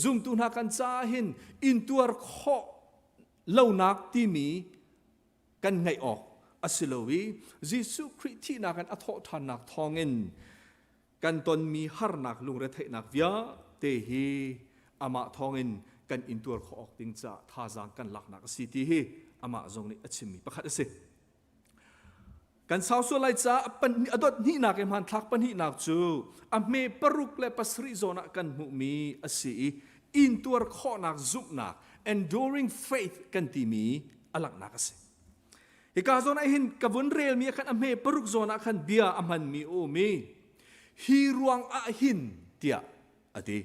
Zumtu hna kan caah hin intuar khawh lonak timi kan ngeih awk a si lo i Jesuh Khrih thihnak in a thawhṭhannak thawngin kan tonmi harnak lungretheihnak vialte hi amah thawngin kan intuar khawh awk ding caah thazaang kan laknak a si ti hi amah zong nih a chimmi pakhat a si. Kan sau sual lai caah a dot hnihnak i hmanthlak pahnihnak cu a hme paruk le pasarih zawn ah kan hmuhmi a si i intuar khawhnak zumhnak enduring faith kan timi a langhnak a si. Hika zawn ah hin ka vun relmi ah khan a hme paruk zawn ah khan bia a hmanmi a um i hi ruang ah hin tiah a ti.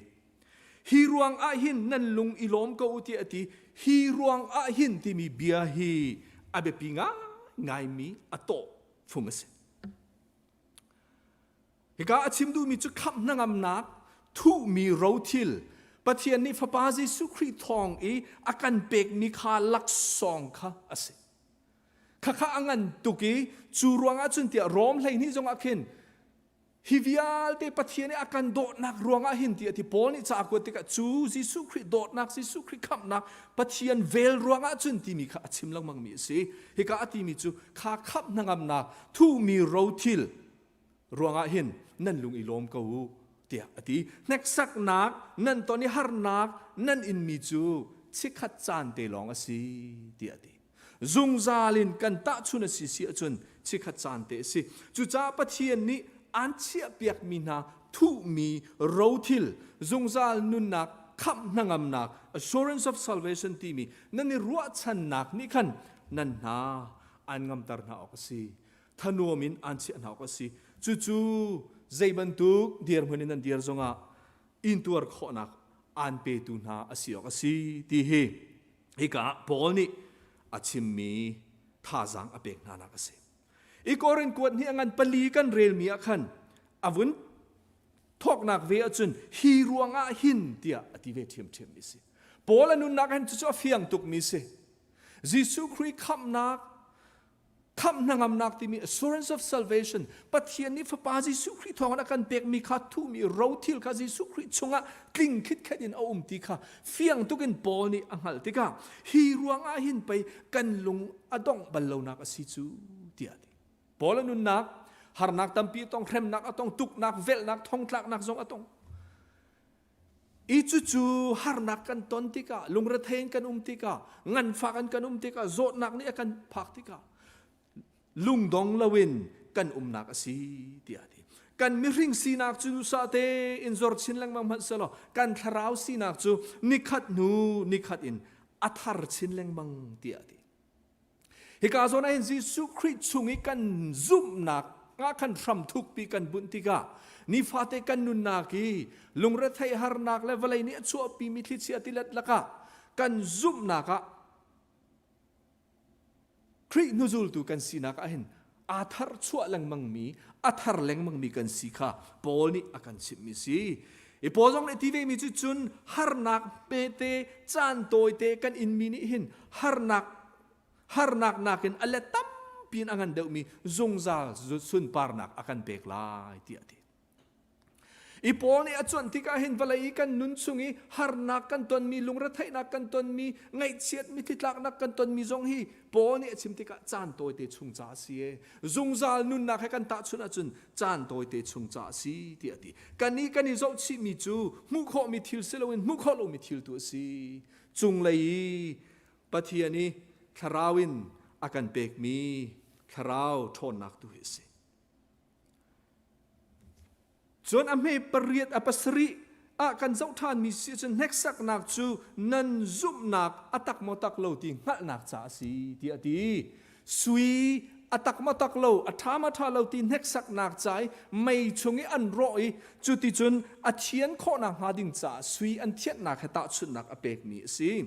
Hi ruang ah hin nan lung i lawm ko u tiah a ti. Hi ruang ah hin timi bia hi a biapi ngaingaimi a tawh fung a si. Hika a chim duhmi cu khamh hnangamnak thuhmi rothil Pathian nih Fapa Jesuh Khrih thawng i a kan pekmi kha laksawng kha a si. Khakha a ngan tuk i cu ruangah cun tiah Rom 12 zongah khin Hi vialte Pathian nih a kan dawtnak ruangah hin ti a ti Paul nih ca a kuat tikah cu Jesuh Khrih dawtnak Jesuh Khrih khamhnak Pathian vel ruangah cun timi kha a chim lengmangmi a si. Hika a timi cu kha khamh hnangamnak thuhmi rothil ruangah hin nan lung i lawm ko u tiah a ti. Hneksaknak nan ton i harnak nan inmi cu chikkhat caan te lawng a si tiah a ti. Zungzal in kan tahchun a si si ahcun chikkhat caan te a si. Cucaah Pathian nih aan chiahpiakmi hna thuhmi rothil zungzal nunnak khamh hnangamnak assurance of salvation timi nan i ruahchannak nih khan nan hna aan ngamter hna awk a si. Thanuam in aan chiah hna awk a si. Cucu zei bantuk dirhmun in nan dir zongah intuar khawhnak aan petu hna a si awk a si ti hi Hika ah Paul nih a chimmi thazaang a pek hnanak a si. I Korin kuat hnih a ngan pali kan relmi ah khan a vun thawknak ve ahcun hi ruangah hin tiah a ti ve ṭhiamṭhiammi a si. Paul a nunnak hin cucu a fiang tukmi si. Jesuh Khrih khamhnak Khamh hnangamnak timi assurance of salvation Pathian nih Fapa Jesuh Khrih thawngin a kan pekmi kha thuhmi rothil kha Jesuh Khrih chungah tling khitkhet in a um ti kha fiang tukin Paul nih a hngalh tikah hi ruangah hin pei kan lung a dongh bal lonak a si cu tiah a ti. Paul a nunnak harnak tampi a tong, hremnak a tong, tuknak, velhnak, thongtlaknak zong a tong. I cucu harnak kan ton tikah, lungrethei in kan um tikah, nganfak in kan um tikah, zawtnak nih a kan phak tikah, lungdong loin kan umnak a si tiah a ti. Kan mihring sinak cu duhsah tein zor chin lengmang hmanh selaw kan thlarau sinak cu nikhat hnu nikhat in a thar chin lengmang tiah a ti. Hika zawn ah hin Jesuh Khrih chung i kan zumhnak ah khan hram thukpi kan bunh tikah nifate kan nunnak i lungretheih harnak le vawlei nih a chuahpimi thlichia tilet lakah kan zumhnak ah Khrih hnuzultu kan sinak ah hin aa thar chuah lengmangmi a thar lengmangmi kan si kha Paul nih a kan chimhmi si. I Paul zong nih ti vemi cu cun harnak hmete caan tawite kan inmi nih hin harnak harnak nakin a let tampi in a ngan deuhmi zungzal sunparnak a kan pek lai tiah a ti. I Paul nih a cuanh tikah hin vawlei i kan nun chung i harnak kan tonmi, lungretheihnak kan tonmi, ngaihchiat mitthlitlaknak kan tonmi zong hi Paul nih a chim tikah caan tawite chung ca a si e. Zungzal nunnak he kan tahchunh ahcun caan tawite chung ca a si tiah a ti. Kannih kan i zohchihmi cu hmuh khawhmi thil si loin hmuh khawh lomi thil tu a si. Cunglei i Pathian i thlarau in a kan pekmi thlarau ṭhawnnak tu hi a si. Cun a hme pariat a pasarih ah kan zoh ṭhanmi si cun hneksaknak cu nan zumhnak a tak maw tak lo ti hngalhnak ca a si tiah a ti. Sui a tak maw tak lo, a ṭha maw ṭha lo ti hneksaknak ca i mei chung i an rawh i cuticun a thian khawhnak hnga ding caah sui an thianhnak he tahchunhnak a pekmi a si.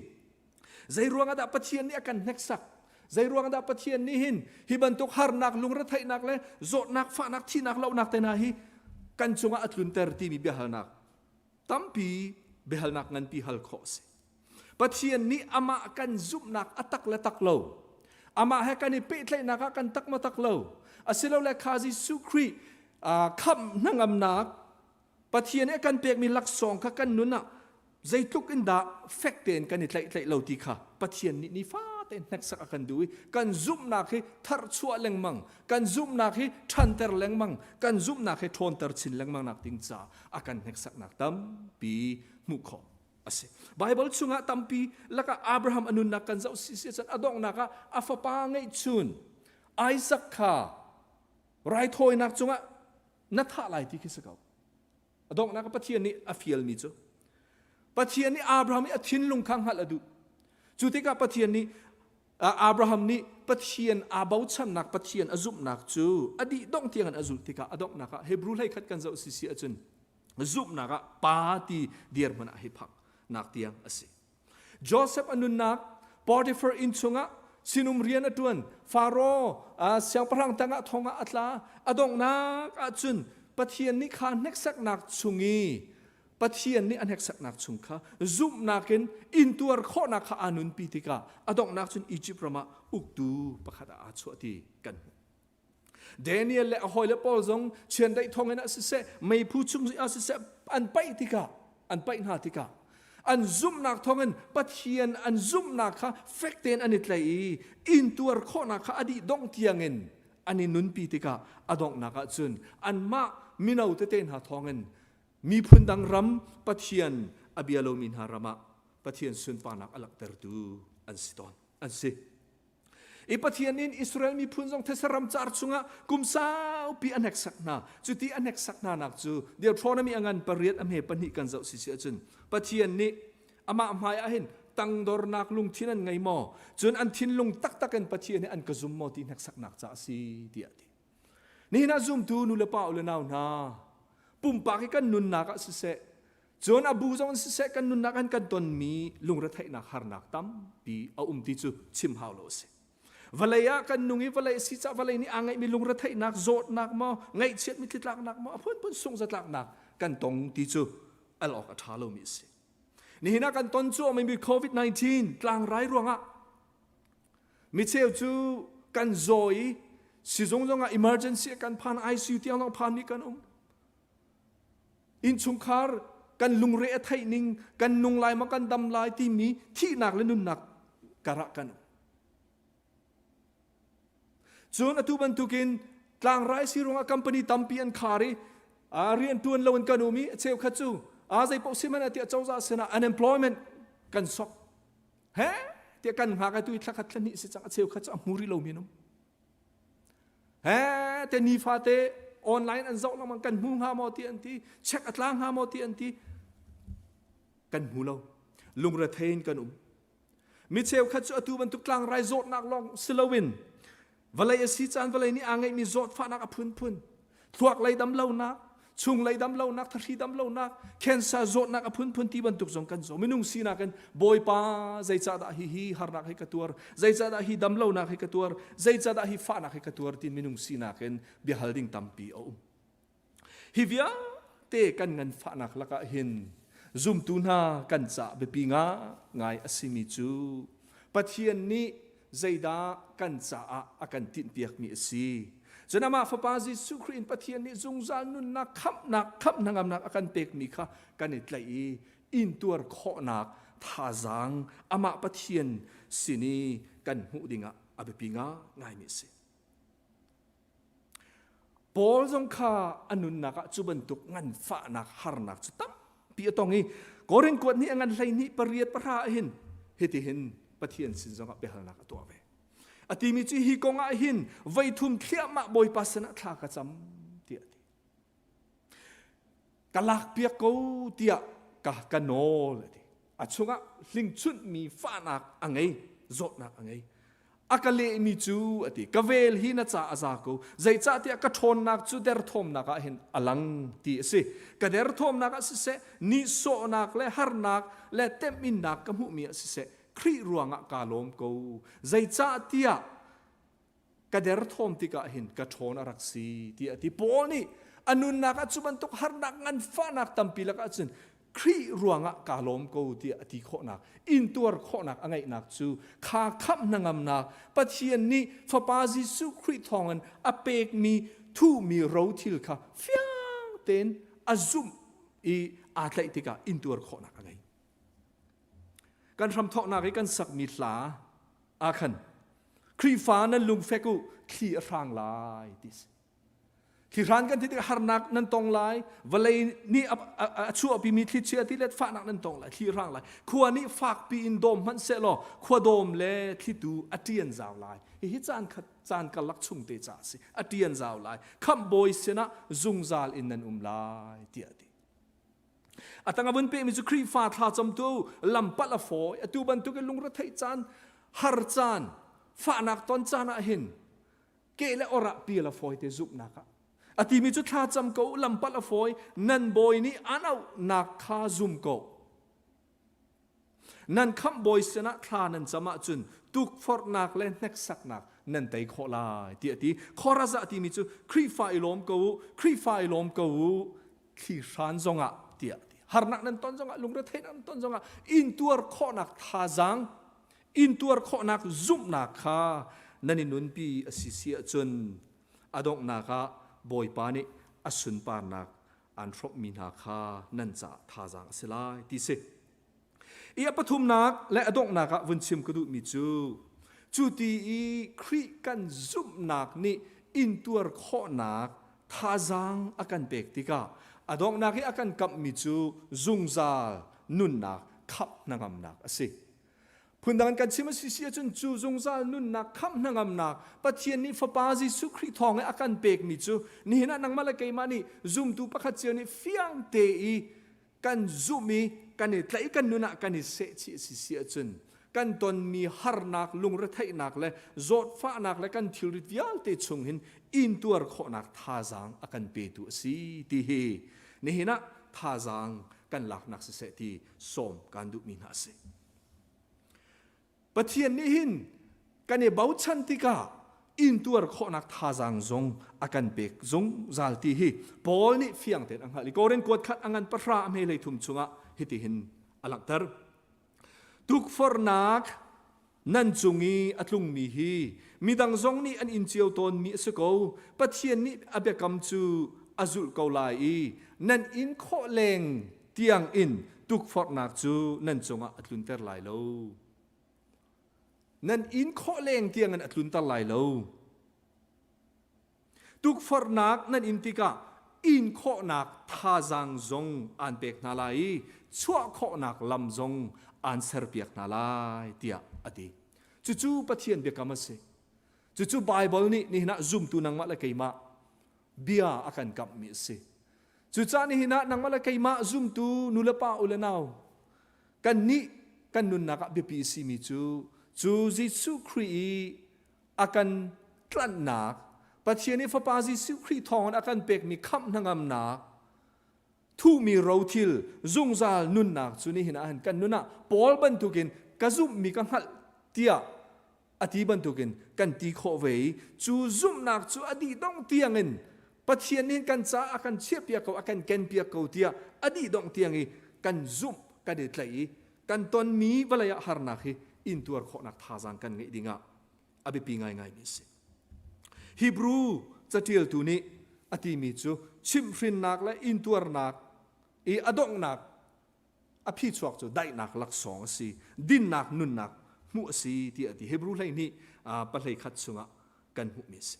Zei ruangah dah Pathian nih a kan hneksak? Zei ruangah dah Pathian nih hin hi bantuk harnak, lungretheihnak le zawtnak, fahnak, thihnak, lohnak te hna hi kan cungah a tlunter timi biahalnak tampi biahalnak nganpi hal khawh a si. Pathian nih amah kan zumhnak a tak le tak lo, amah he kan i pehtlaihnak ah kan tak ma tak lo, asilole kha Jesuh Khrih khamh hnangamnak Pathian nih a kan pekmi laksawng kha kan nun ah zeitluk in dah fek tein kan i tlaih lo ti kha Pathian nih nifate hneksak a kan duh i kan zumhnak hi tharchuah lengmang, kan zumhnak hi ṭhanter lengmang, kan zumhnak hi ṭhawnter chin lengmang nak ding ca a kan hneksaknak tampi hmuh khawh a si. Baibal chungah tampi lakah Abraham a nunnak kan zoh si si cun a donghnak ah a fapa ngeihchun Isaac kha raithawinak cungah na thah lai ti khi si ko. A donghnak ah Pathian nih a fialmi cu Pathian nih Abraham i a thinlung kha hngalh a duh. Cu tikah Pathian nih Abraham nih Pathian aa bochannak Pathian a zumhnak cu a dih dongh tiang in a zulh tikah a donghnak ah Hebrew hlei khat kan zoh sisi ahcun zumhnak ah pa ti dirhmun ah hei phak nak tiang a si. Joseph a nunnak Potiphar inn chungah sinum rian a ṭuan. Faro siangpahrang tangah thong ah a tla. A donghnak ahcun Pathian nih kha hneksaknak chung i Pathian nih a hneksaknak chung kha zumhnak in intuar khawhnak kha aa nunpi tikah a donghnak cun Egypt ram ah uktu pakhat ah aa chuah ti kan hmuh. Daniel le a hawile pawl zong chiandeih thawngin ah siseh, meiphu chung ah siseh an paih tikah, an paih hna tikah an zumhnak thawngin Pathian an zumhnak kha fek tein an i tlaih i intuar khawhnak kha a dih dongh tiangin an i nunpi tikah a donghnak ah cun anmah mino tete hna thawngin miphun dang ram Pathian a bia lomi hna ram ah Pathian sunparnak a langhtertu an si tawn an si. I Pathian in Israel miphun zong these ramcar chungah kum saupi a hneksak hna. Cuti a hneksak hna nak cu Deuteronomy a ngan pariat a hme pahnih kan zoh si si ahcun Pathian nih amah hmai ah hin tangdornak lungthin an ngei maw? Cun an thinlung taktak in Pathian hi an ka zum maw ti hneksaknak ca a si tiah a ti. Nihin ah zumtu nu le pa u le nau hna pumpak i kan nunnak ah siseh Cun a bu zong in siseh kan nunnak an kan tonmi lungretheihnak harnak tampi a um ti cu chim hau lo a si. Vawlei ah kan nung i vawlei a si caah vawlei nih aa ngeihmi lungretheihnak, zawtnak maw, ngaihchiat mitthli tlaknak maw, a phunphun sungzatlaknak kan tong ti cu al awk a ṭha lomi a si. Nihin ah kan ton cuahmami COVID-19 tlangrai ruangah micheu cu kan zaw i sizung zongah emergency kan phan ICU tiang lawng phanmi kan um. Innchungkhar kan lungre a theih ning, kan nung lai maw kan dam lai timi thihnak le nunnak karah kan um. Cun atu bantukin tlangrai si ruangah company tampi an khar i rian tuan lo in kan um i cheukhat cu A zei paoh si man tiah cozah sinah unemployment kan sok. He tiah kan hngak atu thla khat thla hnih si cang a cheu khat cu a hmu rih lo mi num. He te nifate online an zoh lengmang kan hmu hnga maw ti an ti check a tla hnga maw ti an ti kan hmu lo lungrethei in kan um Mi cheukhat cu atu bantuk tlangrai zawtnak lawng si loin vawlei a si caan vawlei nih aa ngeihmi zawtfahnak a phunphun thluak lei damlonak chung lei damlonak thahri damlonak cancer zawtnak a phunphun ti bantuk zong kan zaw minung sinak in bawipa zeicahdah hi hi harnak hi ka tuar zeicahdah hi damlonak hi ka tuar zeicahdah hi fahnak hi ka tuar tin minung sinak in biahal ding tampi a um Hi vialte kan nganfahnak lakah hin zumtu hna kan ca biapi ngai a simi cu Pathian nih zeidah kan caah a kan tinhpiakmi a si. Cun amah Fapa Jesuh Khrih in Pathian nih zungzal nunnak khamhnak khamh hnangamnak a kan pekmi kha kan i tlaih i intuar khawhnak thazaang amah Pathian sin i kan hmuh dingah a biapi ngaimi a si. Paul zong kha a nunnak ah cu bantuk nganfahnak harnak cu tampi a tong i Korin kuat nih a ngan 12 pariat pahra ah hin hitihin Pathian sin zongah biahalnak a tuah ve. A timi cu hi kong ah hin voithum thliahmah Bawipa sinah thla ka cam tiah a ti. Ka lakpiak ko tiah ka ka nawl a ti. A chungah hlingchunhmi fahnak a ngei, zawtnak a ngei. A ka lehmi cu a ti, ka vel hi na ca a za ko, zeicahtiah ka ṭhawnnak cu derthawmnak ah hin a lang ti a si. Ka derthawmnak ah siseh, nihsawhnak le harnak le temhinnak ka hmuhmi ah siseh, Khrih ruangah kaa lawm ko. Zeicahtiah ka derthawm tikah hin ka ṭhawn a rak si tiah a ti. Paul nih a nunnak ah cu bantuk harnak nganfahnak tampi lakah cun Khrih ruangah kaa lawm ko tiah a ti khawhnak, intuar khawhnak a ngeihnak cu kha khamh hnangamnak Pathian nih Fapa Jesuh Khrih thawngin a pekmi thuhmi rothil kha fiang tein a zumh i aa tlaih tikah intuar khawhnak a ngei. Kan hramthawknak i kan sakmi hla ah khan Khrihfa nan lungfek u thli a hrang lai ti si. Thlihran kan ti tikah harnak nan tong lai, vawlei nih a chuahpimi thlichia ti le fahnak nan tong lai, thli hrang lai. Khua nih fakpi in dawm hmanh seh law khua dawm le thlitu a ṭian zau lai. Hihi caan khat caan karlak chung te ca a si. A ṭian zau lai. Khamh bawi sinah zungzal in nan um lai tiah a ti. A tang a vun pehmi cu Khrihfa thlacamtu lampalh a fawi. Atu bantuk in lungretheih caan, har caan, fahnak ton caan ah hin ke le or ah pial a fawi te zumhnak ah. A timi cu thlacam ko lampalh a fawi, nan bawi nih an auhnak kha zum ko. Nan khamh bawi sinah thla nan cam ahcun tukforhnak le hneksaknak nan tei khawh lai tiah a ti. Khorazah timi cu Khrihfa i lawm ko u, Khrihfa i lawm ko u, thli hran zongah tiah a ti. Harnak nan ton zongah, lungretheihnak nan ton zongah intuar khawhnak thazaang, intuar khawhnak zumhnak kha nan i nunpi a si si ahcun a donghnak ah Bawipa nih a sunparnak an hrawmhmi hna kha nan caah thazaang a si lai ti si. I a pathumnak le a donghnak ah vun chim ka duhmi cu cu ti i Khrih kan zumhnak nih intuar khawhnak thazaang a kan pek tikah a donghnak i a kan kamhmi cu zungzal nunnak khamh hnangamnak a si. Phundang in kan chim a si si ahcun cu zungzal nunnak khamh hnangamnak Pathian nih Fapa Jesuh Khrih thawng i a kan pekmi cu nihin ah nangmah le keimah nih zumtu pakhat cio nih fiang te i kan zumh i kan i tlaih kan nun ah kan i sehchih a si si ahcun kan tonmi harnak lungretheihnak le zawtfahnak le kan thilrit vialte chung hin intuar khawhnak thazaang a kan petu a si ti hi nihin ah thazaang kan laknak siseh ti sawm kan duhmi hna a si. Pathian nih hin kan i bochan tikah intuar khawhnak thazaang zong a kan pek zungzal ti hi Paul nih fiang tein a hngalh i Korin kuat khat a ngan pahra a hme hlei thum chungah hitihin a langhter. Tukforhnak nan cung i a tlungmi hi midang zong nih an in cio tawnmi a si ko. Pathian nih a biakam cu a zulh ko lai i nan in khawh leng tiang in tukforhnak cu nan cungah a tlunter lai lo. Nan in khawh leng tiang in a tlunter lai lo. Tukforhnak nan in tikah in khawhnak thazaang zong aan pek hna lai i chuah khawhnak lam zong aan serpiak hna lai tiah a ti. Cucu Pathian biakam a si. Cucu Baibal nih nihin ah zumtu nangmah le keimah bia a kan kamhmi a si. Cucaah nihin ah nangmah le keimah zumtu nulepa u le nau kan nih kan nunnak ah biapi a simi cu cu Jesuh Khrih i a kan tlanhnak Pathian i Fapa Jesuh Khrih thawngin a kan pekmi khamh hnangamnak thuhmi rothil zungzal nunnak cu nihin ah hin kan nun ah Paul bantukin ka zumhmi ka hngalh tiah a ti bantukin kan ti khawh ve i cu zumhnak cu a dih dongh tiangin Pathian nih kan caah a kan chiahpiak ko a kan kenpiak ko tiah a dih dongh tiang i kan zumh kan i tlaih i kan tonmi vawlei ah harnak hi intuar khawhnak thazaang kan ngeih dingah a biapi ngaingaimi a si. Hebrew catialtu nih a timi cu chimhhrinnak le intuarnak i a donghnak a phichuak cu daihnak laksawng a si, dinnak nunnak hmuh a si tiah a ti. Hebrew 12 pahlei khat chungah kan hmuhmi a si.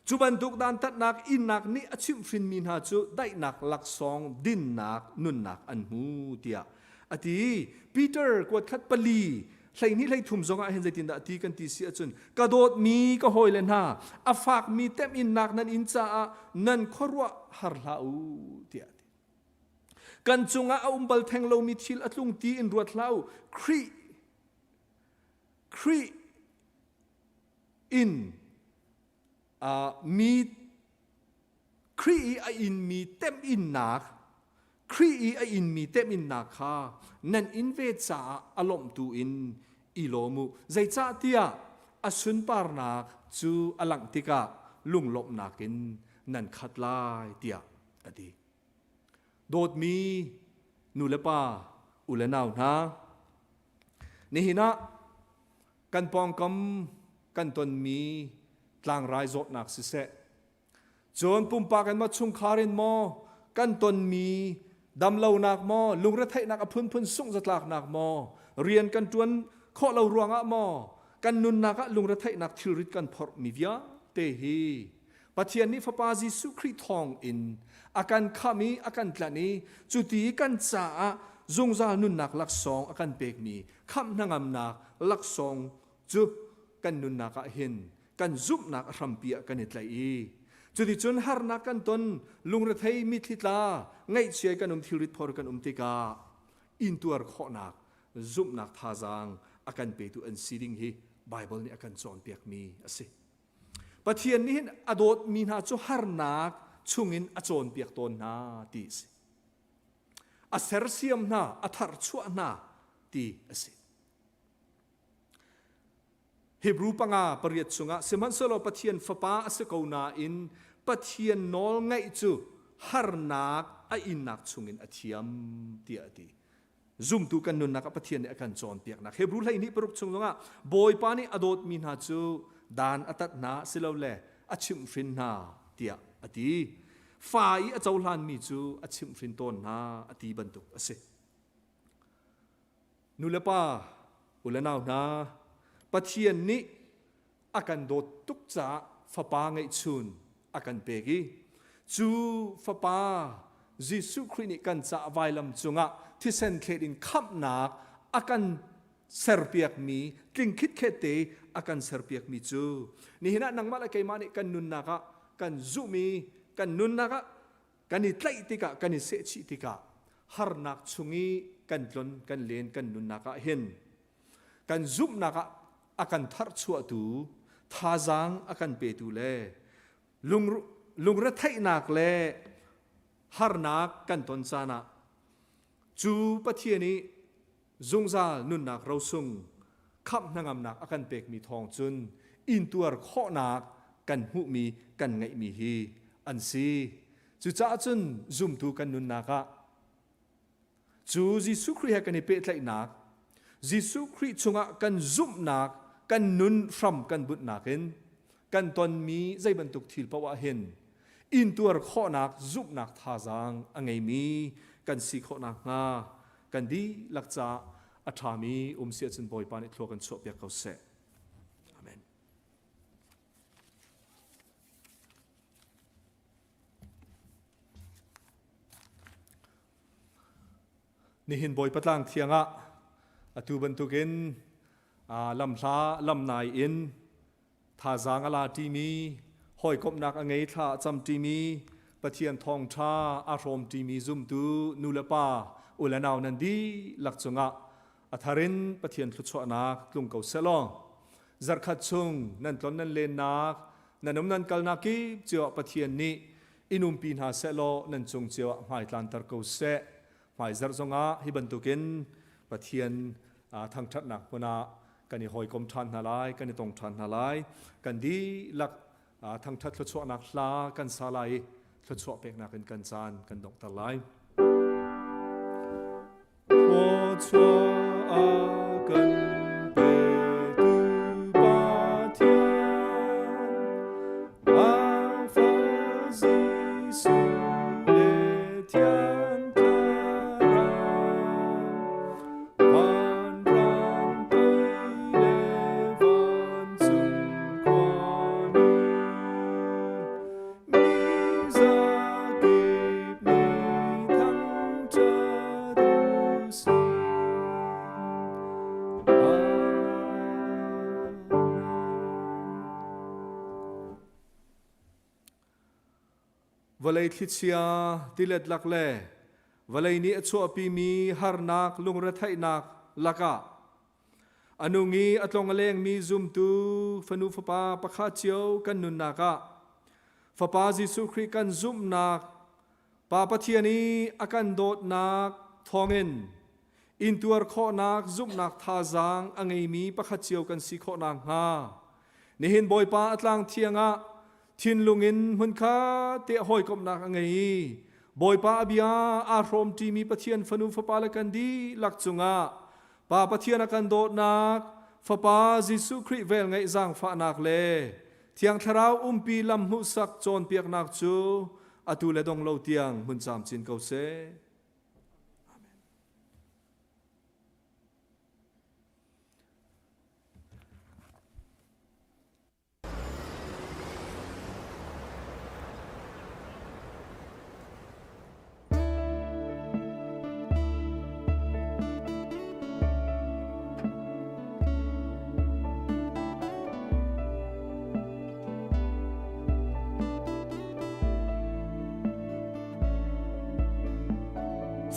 Cu bantuk dantatnak innak nih a chimhhrinmi hna cu daihnak laksawng dinnak nunnak an hmu tiah a ti. Peter kuatkhat pali 12 13 zongah hin zeitindah ti kan ti si ahcun ka dawtmi ka hawile hna a fakmi temhinnak nan in caah nan khuaruah har hlah u tiah a ti. Kan cungah a um bal theng lomi thil a tlung ti in ruat hlah u. Khrih Khrih in mi Khrih i a inmi temhinnak Khrih i a inmi temhinnak kha nan in ve caah a lawmhtu in i lawm u. Zeicahtiah a sunparnak cu a langh tikah lunglawmhnak in nan khat lai tiah a ti. Dawtmi nu le pa, u le nau hna, nihin ah kan pawngkam kan tonmi tlangrai zawtnak siseh, cun pumpak in maw chungkhar in maw kan tonmi damlonak maw, lungretheihnak a phunphun sungh-zatlaknak maw, rian kan ṭuan khawh lo ruangah maw, kan nunnak ah lungretheihnak thilrit kan phorhmi vialte hi Pathian nih Fapa Jesuh Khrih thawng in a kan khamh i a kan tlanh i cuti kan caah zungzal nunnak laksawng a kan pekmi khamh hnangamnak laksawng cu kan nunnak ah hin kan zumhnak a hrampi ah kan i tlaih i cuticun harnak kan ton lungrethei mitthli tla ngaihchia kan um thilrit phor kan um tikah intuar khawhnak zumhnak thazaang a kan petu an si ding hi Baibal nih a kan cawnpiakmi a si. Pathian nih hin a dawtmi hna cu harnak chungin a cawnpiak tawn hna ti a si. A sersiam hna, a tharchuah hna ti a si. Hebrew panga pariat chungah sihmanhsehlaw Pathian fapa a si ko nain Pathian nawl ngaih cu harnak a innak chungin a thiam tiah a ti. Zumtu kan nunnak ah Pathian nih a kan cawnpiaknak Hebrew 12 paruk chung zongah Bawipa nih a dawtmi hna cu dan a tat hna silole a chimhhrin hna tiah a ti. Fa i a cohlanmi cu a chimhhrin tawn hna a ti bantuk a si. Nu le pa, u le nau hna, Pathian nih a kan dawt tuk caah fapa ngeihchun a kan pek i cu fapa Jesuh Khrih nih kan caah vailam cungah thisen thlet in khamhnak a kan serpiakmi tling khitkhet te a kan serpiakmi cu nihin ah nangmah le keimah nih kan nunnak ah kan zumh i kan nunnak ah kan i tlaih tikah kan i sehchih tikah harnak chung i kan tlon kan len kan nunnak ah hin kan zumhnak ah a kan tharchuahtu thazaang a kan petu le lungretheihnak le harnak kan ton caan ah cu Pathian i zungzal nunnak rosung khamh hnangamnak a kan pekmi thawng cun intuar khawhnak kan hmuhmi kan ngeihmi hi an si. Cucaah cun zumtu kan nunnak ah Cu Jesuh Khrih he kan i pehtlaihnak, Jesuh Khrih chungah kan zumhnak, kan nun hram kan bunhnak in kan tonmi zei bantuk thil paoh ah hin intuar khawhnak zumhnak thazaang a ngeimi kan si khawh nakhnga kan dihlak caah a ṭhami um si ahcun Bawipa nih thlua kan chuahpiak ko seh. Amen. Nihin Bawipa tlang thiang ah atu bantukin lamhla lamnai in thazaang a la ṭimi, hawikomhnak a ngei thla a cam ṭimi, Pathian thawngṭha a hrawm ṭimi zumtu nu le pa u le nau nan dihlak cungah a thar in Pathian thluachuahnak tlung ko seh law zarkhat chung nan tlon nan lennak nan um nan kalnak kip cio ah Pathian nih in umpi hna seh law nan cung cio ah hmaitlanter ko seh. Hmaizarh zongah hi bantukin Pathian thangṭhatnak hmun ah kan i hawikom ṭhan hna lai, kan i tong ṭhan hna lai. Kan dihlak thangṭhat thluachuahnak hla kan sa lai i thluachuah peknak in kan caan kan donghter lai. Thluachuah a kan petu Pathian, a fa Jesuh le Thiang Thlarau, vanram tei le vancung khuanu, mi zakip nih thangṭhat u sih. Vawlei thlichia tilet lak le vawlei nih a chuahpimi harnak lungretheihnak lakah a nung i a tlong a lengmi zumtu fanu fapa pakhat cio kan nunnak ah Fapa Jesuh Khrih kan zumhnak Pa Pathian i a kan dawtnak thawngin intuar khawhnak zumhnak thazaang a ngeimi pakhat cio kan si khawh nakhnga nihin Bawipa a tlang thiang ah thinlung in hmunkhat te hawikomhnak a ngei i Bawipa a bia aa hrawmṭimi Pathian fanu fapa le kan dihlak cungah Pa Pathian a kan dawtnak Fapa Jesuh Khrih velngeih zaangfahnak le Thiang Thlarau umpi lam hmuhsak cawnpiaknak cu atu le dong lo tiang hmun camcin ko seh.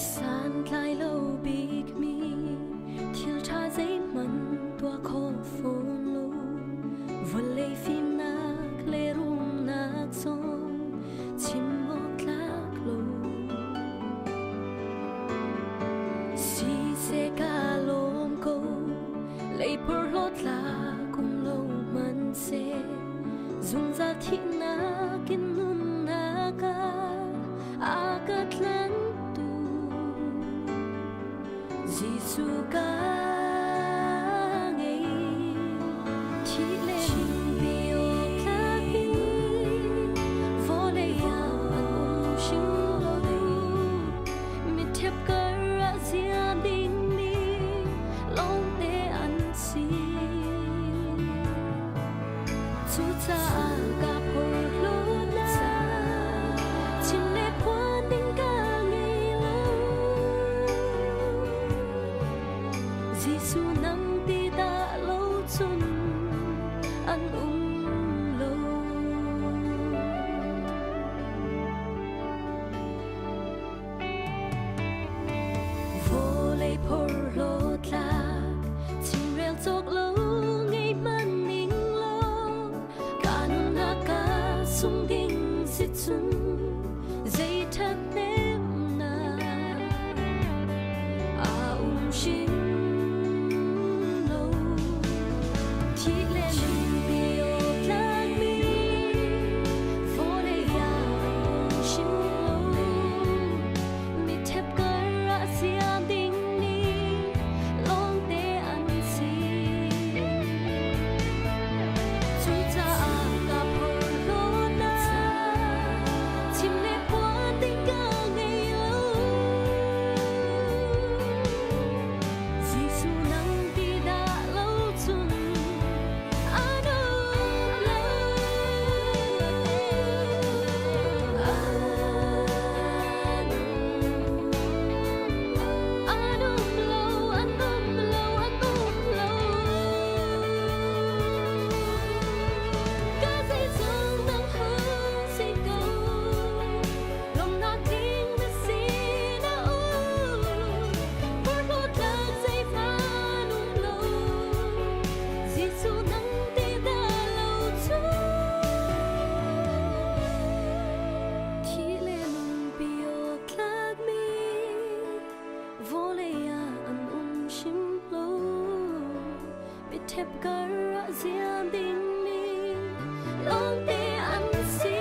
Santlai lo bikmi thil ṭha zeihmanh tuah khawh fawn lo. Vawlei fimnak le rumnak zong chim awk tlak lo. Siseh ka lawm ko, lei porhlawt tlak um lo hmanhseh, zungzal thihnak in nunnak ah a ka tlanhtu. Jesuh ka ngei. Thi le nunpi awk tlak in vawlei ah an um hrim lo. Mitṭhep kar ah ziam dingmi lawngte an si. Cucaah ka phorhlawtnak chim le phuan ding ka ngei lo. Jesuh nang ti dah lo cun an um lo. Vawlei phorhlawt tlak chimrel cawk lo ngei hmanh ning law ka nunnak ka sung ding si cun zei ṭhathnemnak a um hrim lo. Thi le nunpi awk tlakmi vawlei ah hrim lo. Mitṭhep kar ah siam dingmi lawngte an si. Cucaah ka phorhlawtnak chim le phuan ding ka Thep kar ah ziam dingmi lawngte an si.